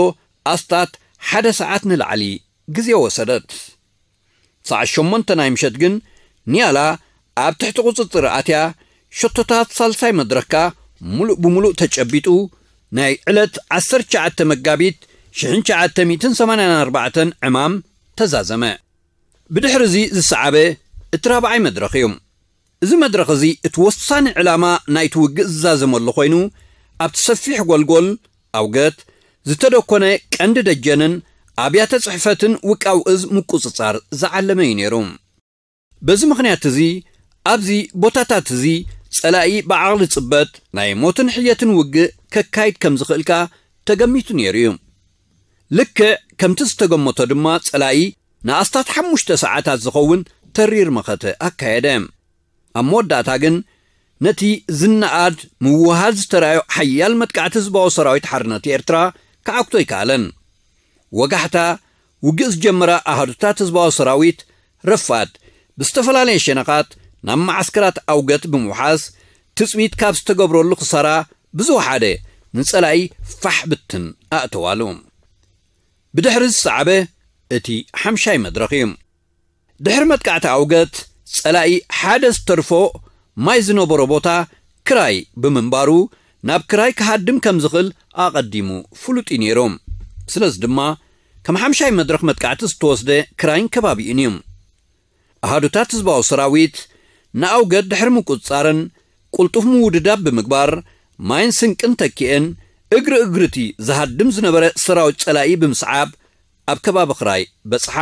ኣስታት ሓደ ሰዓት ንላዕሊ ግዜ ወሰደት። ሰዓት ሸሞንተ ናይ ምሸት ግን፣ ኒያላ ኣብ ትሕቲ ቁጽጽር ኣትያ፣ ሸቶታት ሳልሳይ መድረኽካ ሙሉእ ብሙሉእ ተጨቢጡ፣ ናይ ዕለት ዓሰርተ ትሽዓተ መጋቢት ሽሕን ትሽዓተ ሚእትን ሰማንያን ኣርባዕተን ዕማም ተዛዘመ። ብድሕሪ እዚ ዝሰዓበ እቲ ራብዓይ መድረኽ እዩ። እዚ መድረኽ እዚ እቲ ወሳኒ ዕላማ ናይቲ ውግእ ዝዛዘመሉ ኮይኑ፣ ኣብቲ ሰፊሕ ጎልጎል ኣውገት ዝተደኮነ ቀንዲ ደጀንን ኣብያተ ጽሕፈትን ውቃው እዝ ምቁጽጻር ዝዓለመ እዩ ነይሩ። በዚ ምኽንያት እዚ፣ ኣብዚ ቦታታት እዚ ጸላኢ ብዓቕሊ ጽበት ናይ ሞትን ሕየትን ውግእ ከካይድ ከም ዝኽእልካ ተገሚቱ ነይሩ እዩ። ልክዕ ከምቲ ዝተገመቶ ድማ፣ ጸላኢ ንኣስታት ሓሙሽተ ሰዓታት ዝኸውን ተሪር መኸተ ኣካየደ። ኣብ መወዳእታ ግን፣ ነቲ ዝነኣድ ምውሃድ ዝተራእዮ ሓያል መጥቃዕቲ ህዝባዊ ሰራዊት ሓርነት ኤርትራ ክዓግቶ ኣይከኣለን። ወጋሕታ፣ ውግእ ዝጀመራ ኣሃዱታት ህዝባዊ ሰራዊት፣ ረፋድ ብዝተፈላለየ ሸነኻት ናብ መዓስከራት ኣውገት ብምውሓስ፣ ትጽቢት ካብ ዝተገብረሉ ክሳራ ብዝወሓደ፣ ንጸላኢ ፋሕ ብትን ኣእተዋሉ። ብድሕሪ ዝሰዓበ እቲ ሓምሻይ መድረኽ እዩ። ድሕሪ መጥቃዕቲ ኣውገት፣ ጸላኢ ሓደ ዝተርፎ ማይ ዝነበሮ ቦታ ክራይ ብምንባሩ፣ ናብ ክራይ ክሃድም ከም ዝኽእል ኣቐዲሙ ፍሉጥ እዩ ነይሩ። ስለዚ ድማ፣ ከም ሓምሻይ መድረኽ መጥቃዕቲ ዝተወስደ ክራይን ከባቢኡን እዩ። ኣሃዱታት ህዝባዊ ሰራዊት ንኣውገት ድሕሪ ምቁጽጻርን ቅልጡፍ ምውድዳብ ብምግባር፣ ማይን ስንቅን ተኪኤን፣ እግሪ እግሪ እቲ ዝሃድም ዝነበረ ሰራዊት ጸላኢ ብምስዓብ፣ ኣብ ከባቢ ክራይ በጽሓ።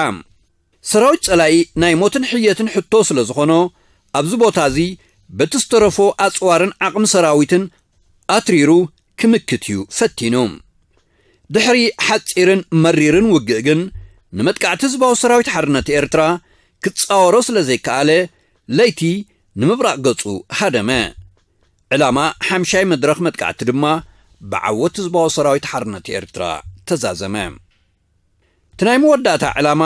ሰራዊት ጸላኢ ናይ ሞትን ሕየትን ሕቶ ስለ ዝኾኖ፣ ኣብዚ ቦታ እዚ በቲ ዝተረፎ ኣጽዋርን ዓቕሚ ሰራዊትን ኣትሪሩ ክምክት እዩ ፈቲኑ። ድሕሪ ሓጺርን መሪርን ውግእ ግን፣ ንመጥቃዕቲ ህዝባዊ ሰራዊት ሓርነት ኤርትራ ክጻወሮ ስለ ዘይከኣለ፣ ለይቲ ንምብራቕ ገጹ ሃደመ። ዕላማ ሓምሻይ መድረኽ መጥቃዕቲ ድማ ብዓወት ህዝባዊ ሰራዊት ሓርነት ኤርትራ ተዛዘመ። እቲ ናይ መወዳእታ ዕላማ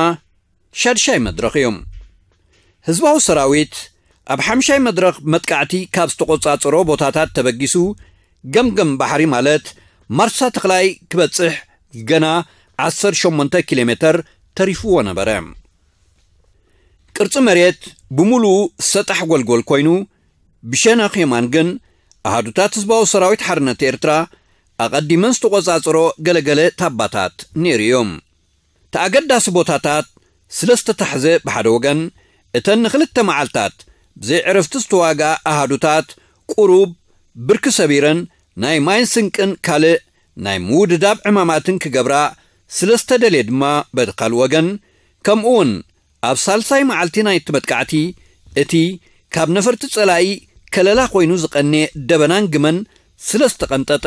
ሻድሻይ መድረኽ እዩ። ህዝባዊ ሰራዊት ኣብ ሓምሻይ መድረኽ መጥቃዕቲ ካብ ዝተቖጻጸሮ ቦታታት ተበጊሱ፣ ገምገም ባሕሪ ማለት ማርሳ ተኽላይ ክበጽሕ ገና ዓሰርተ ሸሞንተ ኪሎ ሜተር ተሪፍዎ ነበረ። ቅርጺ መሬት ብምሉኡ ሰጣሕ ጎልጎል ኮይኑ፣ ብሸነኽ የማን ግን ኣሃዱታት ህዝባዊ ሰራዊት ሓርነት ኤርትራ ኣቐዲመን ዝተቖጻጸሮ ገለገለ ታባታት ነይሩ እዩ። እቲ ኣገዳሲ ቦታታት ስለ ዝተታሕዘ፣ ብሓደ ወገን እተን ንኽልተ መዓልታት ብዘይ ዕረፍቲ ዝተዋግኣ ኣሃዱታት ቁሩብ ብርኪ ሰቢረን፣ ናይ ማይን ስንቅን ካልእ ናይ ምውድዳብ ዕማማትን ክገብራ ስለ ዝተደልየ ድማ፣ በቲ ካልእ ወገን፣ ከምኡውን ኣብ ሳልሳይ መዓልቲ ናይቲ መጥቃዕቲ፣ እቲ ካብ ነፈርቲ ጸላኢ ከለላ ኮይኑ ዝቐንየ ደበናን ግመን ስለ ዝተቐንጠጠ፣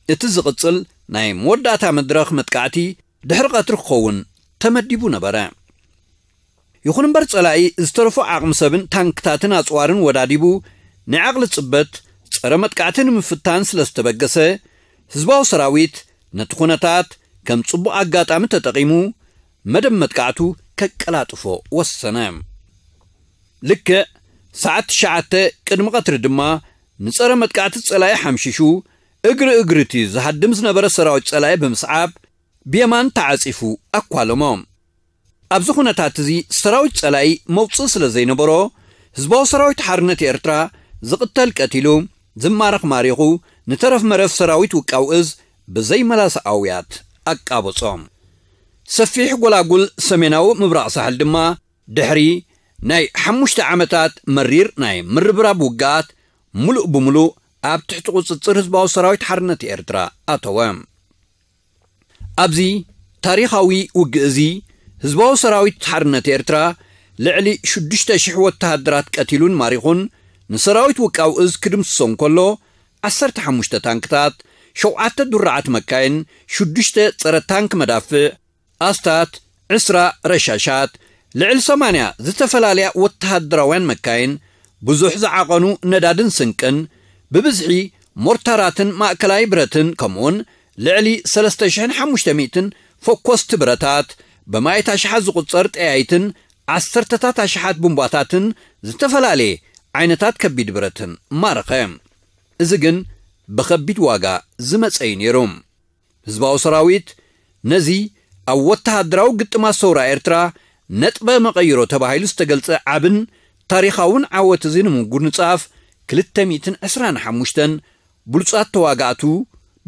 እቲ ዝቕጽል ናይ መወዳእታ መድረኽ መጥቃዕቲ ድሕሪ ቀትሪ ክኸውን ተመዲቡ ነበረ። ይኹን እምበር፣ ጸላኢ ዝተረፎ ዓቕሚ ሰብን ታንክታትን ኣጽዋርን ወዳዲቡ፣ ናይ ዓቕሊ ጽበት ጸረ መጥቃዕቲ ንምፍታን ስለ ዝተበገሰ፣ ህዝባዊ ሰራዊት ነቲ ኩነታት ከም ጽቡቕ ኣጋጣሚ ተጠቒሙ፣ መደብ መጥቃዕቱ ከቀላጥፎ ወሰነ። ልክዕ ሰዓት ትሽዓተ ቅድሚ ቀትሪ ድማ፣ ንጸረ መጥቃዕቲ ጸላኢ ሓምሺሹ፣ እግሪ እግሪ እቲ ዝሃድም ዝነበረ ሰራዊት ጸላኢ ብምስዓብ፣ ብየማን ተዓጺፉ ኣኳለሞ። ኣብዚ ኩነታት እዚ፣ ሰራዊት ጸላኢ መውጽኢ ስለ ዘይነበሮ፣ ህዝባዊ ሰራዊት ሓርነት ኤርትራ ዝቕተል ቀቲሉ፣ ዝማረኽ ማሪኹ፣ ንተረፍ መረፍ ሰራዊት ውቃው እዝ ብዘይ መላስ ኣውያት ኣቃበጾ። ሰፊሕ ጎላጉል ሰሜናዊ ምብራቕ ሳሕል ድማ፣ ድሕሪ ናይ ሓሙሽተ ዓመታት መሪር ናይ ምርብራብ ውግኣት፣ ምሉእ ብምሉእ ኣብ ትሕቲ ቁጽጽር ህዝባዊ ሰራዊት ሓርነት ኤርትራ ኣተወ። ኣብዚ ታሪኻዊ ውግእ እዚ፣ ህዝባዊ ሰራዊት ሓርነት ኤርትራ ልዕሊ ሽዱሽተ ሽሕ ወተሃደራት ቀቲሉን ማሪኹን፣ ንሰራዊት ውቃው እዝ ክድምስሶ እንከሎ፣ ዓሰርተ ሓሙሽተ ታንክታት፣ ሸውዓተ ዱራዓት መካይን፣ ሽዱሽተ ጸረ ታንክ መዳፍዕ፣ ኣስታት ዕስራ ረሻሻት፣ ልዕሊ ሰማንያ ዝተፈላለያ ወተሃደራውያን መካይን፣ ብዙሕ ዝዓቐኑ ነዳድን ስንቅን፣ ብብዝሒ ሞርታራትን ማእከላይ ብረትን፣ ከምኡውን ልዕሊ ሰለስተ ሽሕን ሓሙሽተ ሚእትን ፈኮስቲ ብረታት፣ ብማእት ኣሽሓት ዝቑጸር ጠያይትን ዓሰርተታት ኣሽሓት ቡምባታትን ዝተፈላለየ ዓይነታት ከቢድ ብረትን ማረኸ። እዚ ግን ብኸቢድ ዋጋ ዝመጸ እዩ ነይሩ። ህዝባዊ ሰራዊት ነዚ ኣብ ወተሃደራዊ ግጥማት ሰውራ ኤርትራ ነጥበ መቐይሮ ተባሂሉ ዝተገልጸ ዓብን ታሪኻውን ዓወት እዚ ንምጉንጻፍ ክልተ ሚእትን ዕስራን ሓሙሽተን ብሉጻት ተዋጋእቱ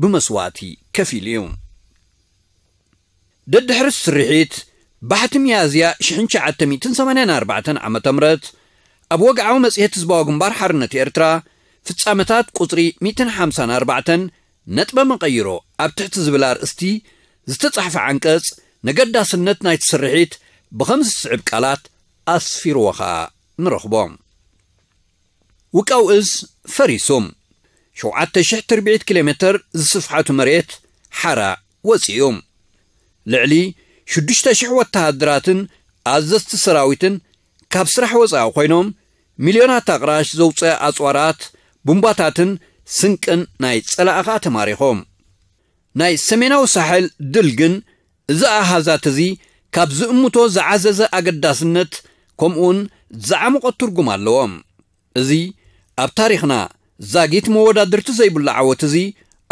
ብመስዋእቲ ከፊሉ እዩ። ደድሕሪ ስርሒት፣ ባሕቲ ሚያዝያ ሽሕን ትሽዓተ ሚእትን ሰማንያን ኣርባዕተን ዓመተ ምህረት፣ ኣብ ወግዓዊ መጽሔት ህዝባዊ ግንባር ሓርነት ኤርትራ፣ ፍጻመታት ቁጽሪ ሚእትን ሓምሳን ኣርባዕተን ነጥበ መቐይሮ ኣብ ትሕቲ ዝብል ኣርእስቲ ዝተጻሕፈ ዓንቀጽ፣ ነገዳስነት ናይቲ ስርሒት ብኸምዚ ዝስዕብ ቃላት ኣስፊርዎ ኸኣ ንረኽቦ። ውቃው እዝ ፈሪሱ። ሸውዓተ ሽሕ ትርብዒት ኪሎ ሜተር ዝስፍሓቱ መሬት ሓራ ወጺኡ። ልዕሊ ሽዱሽተ ሽሕ ወተሃደራትን ኣዘዝቲ ሰራዊትን ካብ ስራሕ ወጻኢ ኮይኖም፣ ሚልዮናት ኣቕራሽ ዘውጽአ ኣጽዋራት፣ ቡምባታትን ስንቅን ናይ ጸላኢ ኸኣ ተማሪኾም። ናይ ሰሜናዊ ሳሕል ድል ግን እዚ ኣሃዛት እዚ ካብ ዝእምቶ ዝዓዘዘ ኣገዳስነት ከምኡውን ዝዓመቖ ትርጉም ኣለዎ። እዚ ኣብ ታሪኽና ዛጊት መወዳድርቲ ዘይብሉ ዓወት እዚ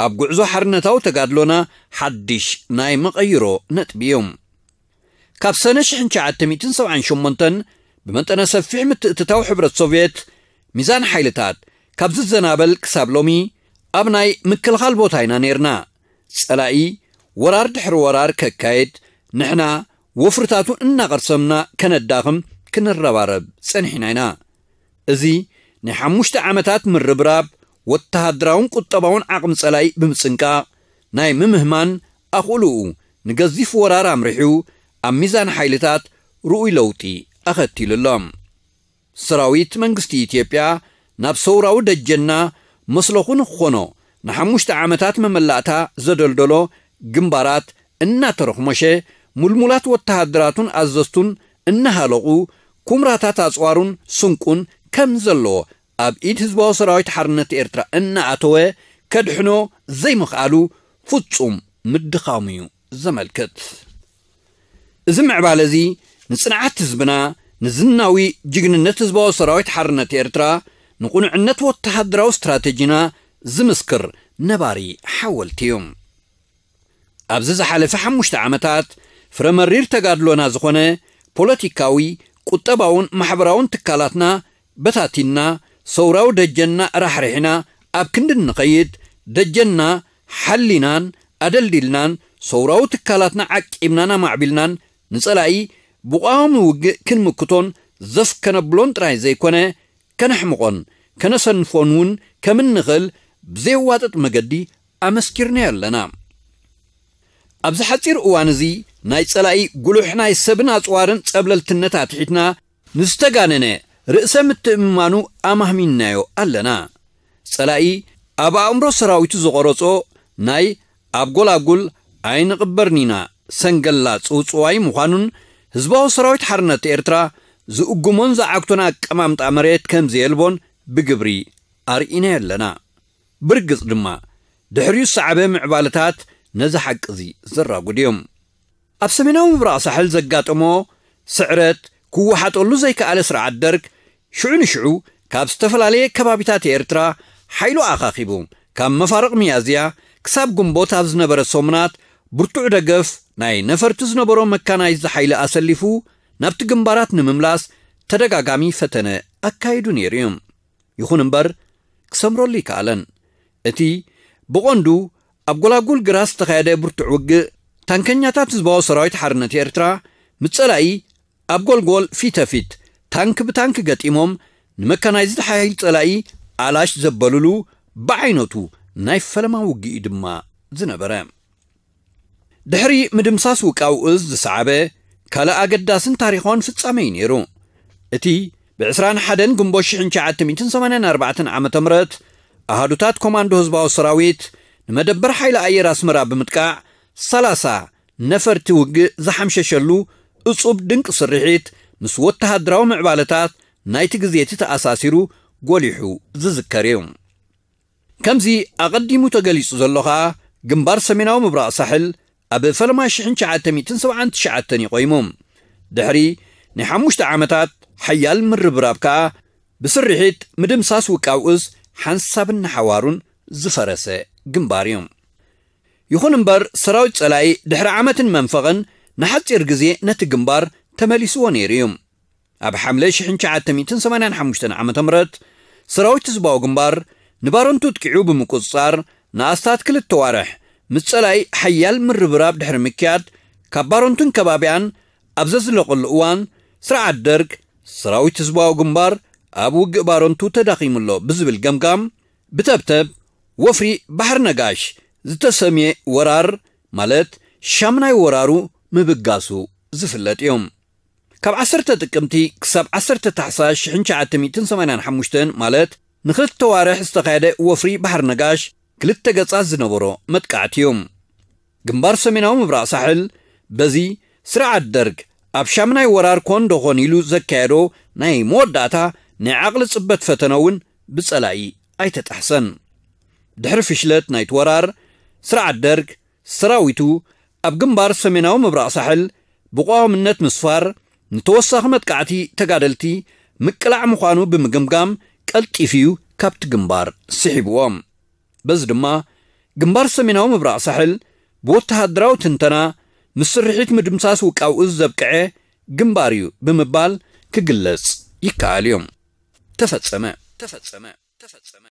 ኣብ ጉዕዞ ሓርነታዊ ተጋድሎና ሓድሽ ናይ መቐይሮ ነጥቢ እዩ። ካብ ሰነ ሽሕን ትሽዓተ ሚእትን ሰብዓን ሸሞንተን ብመጠነ ሰፊሕ ምትእትታው ሕብረት ሶቭየት ሚዛን ሓይልታት ካብ ዝዘናበል ክሳብ ሎሚ ኣብ ናይ ምክልኻል ቦታ ኢና ነይርና። ጸላኢ ወራር ድሕሪ ወራር ከካይድ፣ ንሕና ወፍርታቱ እናቐርሰምና ከነዳኽም ክንረባረብ ጸኒሕና ኢና። እዚ ናይ ሓሙሽተ ዓመታት ምርብራብ ወተሃደራውን ቁጠባውን ዓቕሚ ጸላኢ ብምጽንቃቕ፣ ናይ ምምህማን ኣኽእሎኡ ንገዚፍ ወራር ኣምሪሑ፣ ኣብ ሚዛን ሓይልታት ርኡይ ለውጢ ኣኸቲሉ ኣሎ። ሰራዊት መንግስቲ ኢትዮጵያ ናብ ሰውራዊ ደጀንና መስለኹ ንክኾኖ ንሓሙሽተ ዓመታት መመላእታ ዘደልደሎ ግንባራት እናተረኽሞሸ፣ ሙልሙላት ወተሃደራቱን ኣዘዝቱን እናሃለቑ፣ ኩምራታት ኣጽዋሩን ስንቁን ከም ዘለዎ ኣብ ኢድ ህዝባዊ ሰራዊት ሓርነት ኤርትራ እናኣተወ ከድሕኖ ዘይምኽኣሉ ፍጹም ምድኻሙ እዩ ዘመልክት። እዚ ምዕባለ እዚ ንጽንዓት ህዝብና፣ ንዝናዊ ጅግንነት ህዝባዊ ሰራዊት ሓርነት ኤርትራ፣ ንቕኑዕነት ወተሃደራዊ ስትራተጂና ዝምስክር ነባሪ ሓወልቲ እዩ። ኣብዚ ዝሓለፈ ሓሙሽተ ዓመታት፣ ፍረ መሪር ተጋድሎና ዝኾነ ፖለቲካዊ፣ ቁጠባውን ማሕበራውን ትካላትና በታቲንና፣ ሰውራዊ ደጀንና ራሕሪሕና ኣብ ክንዲ እንኸይድ፣ ደጀንና ሓሊናን ኣደልዲልናን፣ ሰውራዊ ትካላትና ዓቂብናን ኣማዕቢልናን፣ ንጸላኢ ብቋሚ ውግእ ክንምክቶን ዘፍ ከነብሎን ጥራይ ዘይኮነ፣ ከነሕምቖን ከነሰንፎን እውን ከም እንኽእል ብዘየዋጥጥ መገዲ ኣመስኪርናዮ ኣለና። ኣብዚ ሓጺር እዋን እዚ፣ ናይ ጸላኢ ጉሉሕ ናይ ሰብን ኣጽዋርን ጸብለልትነት ኣትሒትና፣ ንዝተጋነነ ርእሰ ምትእምማኑ ኣማህሚንናዮ ኣለና። ጸላኢ ኣብ ኣእምሮ ሰራዊቱ ዝቐረጾ ናይ ኣብ ጎላጉል ኣይንቕበርኒና ሰንገላ ጽውጽዋይ ምዃኑን፣ ህዝባዊ ሰራዊት ሓርነት ኤርትራ ዝእጉሞን ዝዓግቶን ኣቀማምጣ መሬት ከም ዘየልቦን ብግብሪ ኣርኢናዮ ኣለና። ብርግጽ ድማ፣ ድሕሪኡ ዝሰዓበ ምዕባለታት ነዚ ሓቂ እዚ ዘራጉድ እዮም። ኣብ ሰሜናዊ ምብራቕ ሳሕል ዘጋጠሞ ስዕረት ክወሓጠሉ ዘይከኣለ ስርዓት ደርግ፣ ሽዑ ንሽዑ ካብ ዝተፈላለየ ከባቢታት ኤርትራ ሓይሉ ኣኻኺቡ፣ ካብ መፋርቕ ሚያዝያ ክሳብ ግንቦት ኣብ ዝነበረ ሰሙናት፣ ብርቱዕ ደገፍ ናይ ነፈርቲ ዝነበሮ መካናይዝድ ሓይሊ ኣሰሊፉ፣ ናብቲ ግንባራት ንምምላስ ተደጋጋሚ ፈተነ ኣካይዱ ነይሩ እዩ። ይኹን እምበር፣ ክሰምረሉ ይከኣለን። እቲ ብቐንዱ ኣብ ጎላጉል ግራት ዝተኻየደ ብርቱዕ ውግእ፣ ታንከኛታት ህዝባዊ ሰራዊት ሓርነት ኤርትራ ምስ ጸላኢ ኣብ ጎልጎል ፊተፊት፣ ታንክ ብታንክ ገጢሞም፣ ንመካናይዝድ ሓይሊ ጸላኢ ኣላሽ ዘበሉሉ፣ ብዓይነቱ ናይ ፈለማ ውግእ እዩ ድማ ዝነበረ። ድሕሪ ምድምሳስ ውቃው እዝ ዝሰዓበ ካልእ ኣገዳስን ታሪኻውን ፍጻመ እዩ ነይሩ። እቲ ብ ዕስራን ሓደን ግንቦት ሽሕን ትሽዓተ ሚእትን ሰማንያን ኣርባዕተን ዓመተ ምህረት፣ ኣሃዱታት ኮማንዶ ህዝባዊ ሰራዊት ንመደበር ሓይሊ ኣየር ኣስመራ ብምጥቃዕ፣ ሰላሳ ነፈርቲ ውግእ ዝሓምሸሸሉ እጹብ ድንቂ ስርሒት፣ ምስ ወተሃደራዊ ምዕባለታት ናይቲ ግዜ እቲ ተኣሳሲሩ ጎሊሑ ዝዝከር እዩ። ከምዚ ኣቐዲሙ ተገሊጹ ዘሎ ኸኣ፣ ግንባር ሰሜናዊ ምብራቕ ሳሕል ኣብ ፈለማ ሽሕን ትሽዓተ ሚእትን ሰብዓን ትሽዓተን እዩ ቆይሙ። ድሕሪ ናይ ሓሙሽተ ዓመታት ሓያል ምርብራብ ከኣ፣ ብስርሒት ምድምሳስ ውቃው እዝ ሓንሳብን ንሓዋሩን ዝፈረሰ ግንባር እዩ። ይኹን እምበር፣ ሰራዊት ጸላኢ ድሕሪ ዓመትን መንፈቕን ንሓጺር ግዜ ነቲ ግንባር ተመሊስዎ ነይሩ እዩ። ኣብ ሓምለ ሽሕን ትሽዓተ ሚእትን ሰማንያን ሓሙሽተን ዓመተ ምህረት፣ ሰራዊት ህዝባዊ ግንባር ንባረንቱ ኣጥቂዑ ብምቁጽጻር፣ ንኣስታት ክልተ ዋርሕ ምስ ጸላኢ ሓያል ምርብራብ ድሕሪ ምክያድ፣ ካብ ባረንቱን ከባቢኣን ኣብ ዘዝለቐሉ እዋን፣ ስርዓት ደርግ፣ ሰራዊት ህዝባዊ ግንባር ኣብ ውግእ ባረንቱ ተዳኺሙ ኣሎ ብዝብል ገምጋም፣ ብተብተብ ወፍሪ ባሕሪ ነጋሽ ዝተሰምየ ወራር፣ ማለት ሻምናይ ወራሩ ምብጋሱ ዝፍለጥ እዩ። ካብ ዓሰርተ ጥቅምቲ ክሳብ ዓሰርተ ታሕሳስ ሽሕን ትሽዓተ ሚእትን ሰማንያን ሓሙሽተን፣ ማለት ንኽልተ ዋርሕ ዝተኻየደ ወፍሪ ባሕሪ ነጋሽ፣ ክልተ ገጻት ዝነበሮ መጥቃዕቲ እዩ። ግንባር ሰሜናዊ ምብራቕ ሳሕል፣ በዚ ስርዓት ደርግ ኣብ ሻምናይ ወራር ኮን ዶ ኾን ኢሉ ዘካየዶ ናይ መወዳእታ ናይ ዓቕሊ ጽበት ፈተነ እውን ብጸላኢ ኣይተጣሕሰን። ድሕሪ ፍሽለት ናይቲ ወራር፣ ስርዓት ደርግ ሰራዊቱ ኣብ ግንባር ሰሜናዊ ምብራቕ ሳሕል ብቐዋምነት ምስፋር፣ ንተወሳኺ መጥቃዕቲ ተጋደልቲ ምቅላዕ ምዃኑ ብምግምጋም፣ ቀልጢፉ ካብቲ ግንባር ስሒብዎ። በዚ ድማ፣ ግንባር ሰሜናዊ ምብራቕ ሳሕል ብወተሃደራዊ ትንተና፣ ምስ ስርሒት ምድምሳስ ውቃው እዝ ዘብቅዐ ግንባር እዩ ብምባል ክግለጽ ይከኣል እዩ። ተፈጸመ። ተፈጸመ። ተፈጸመ።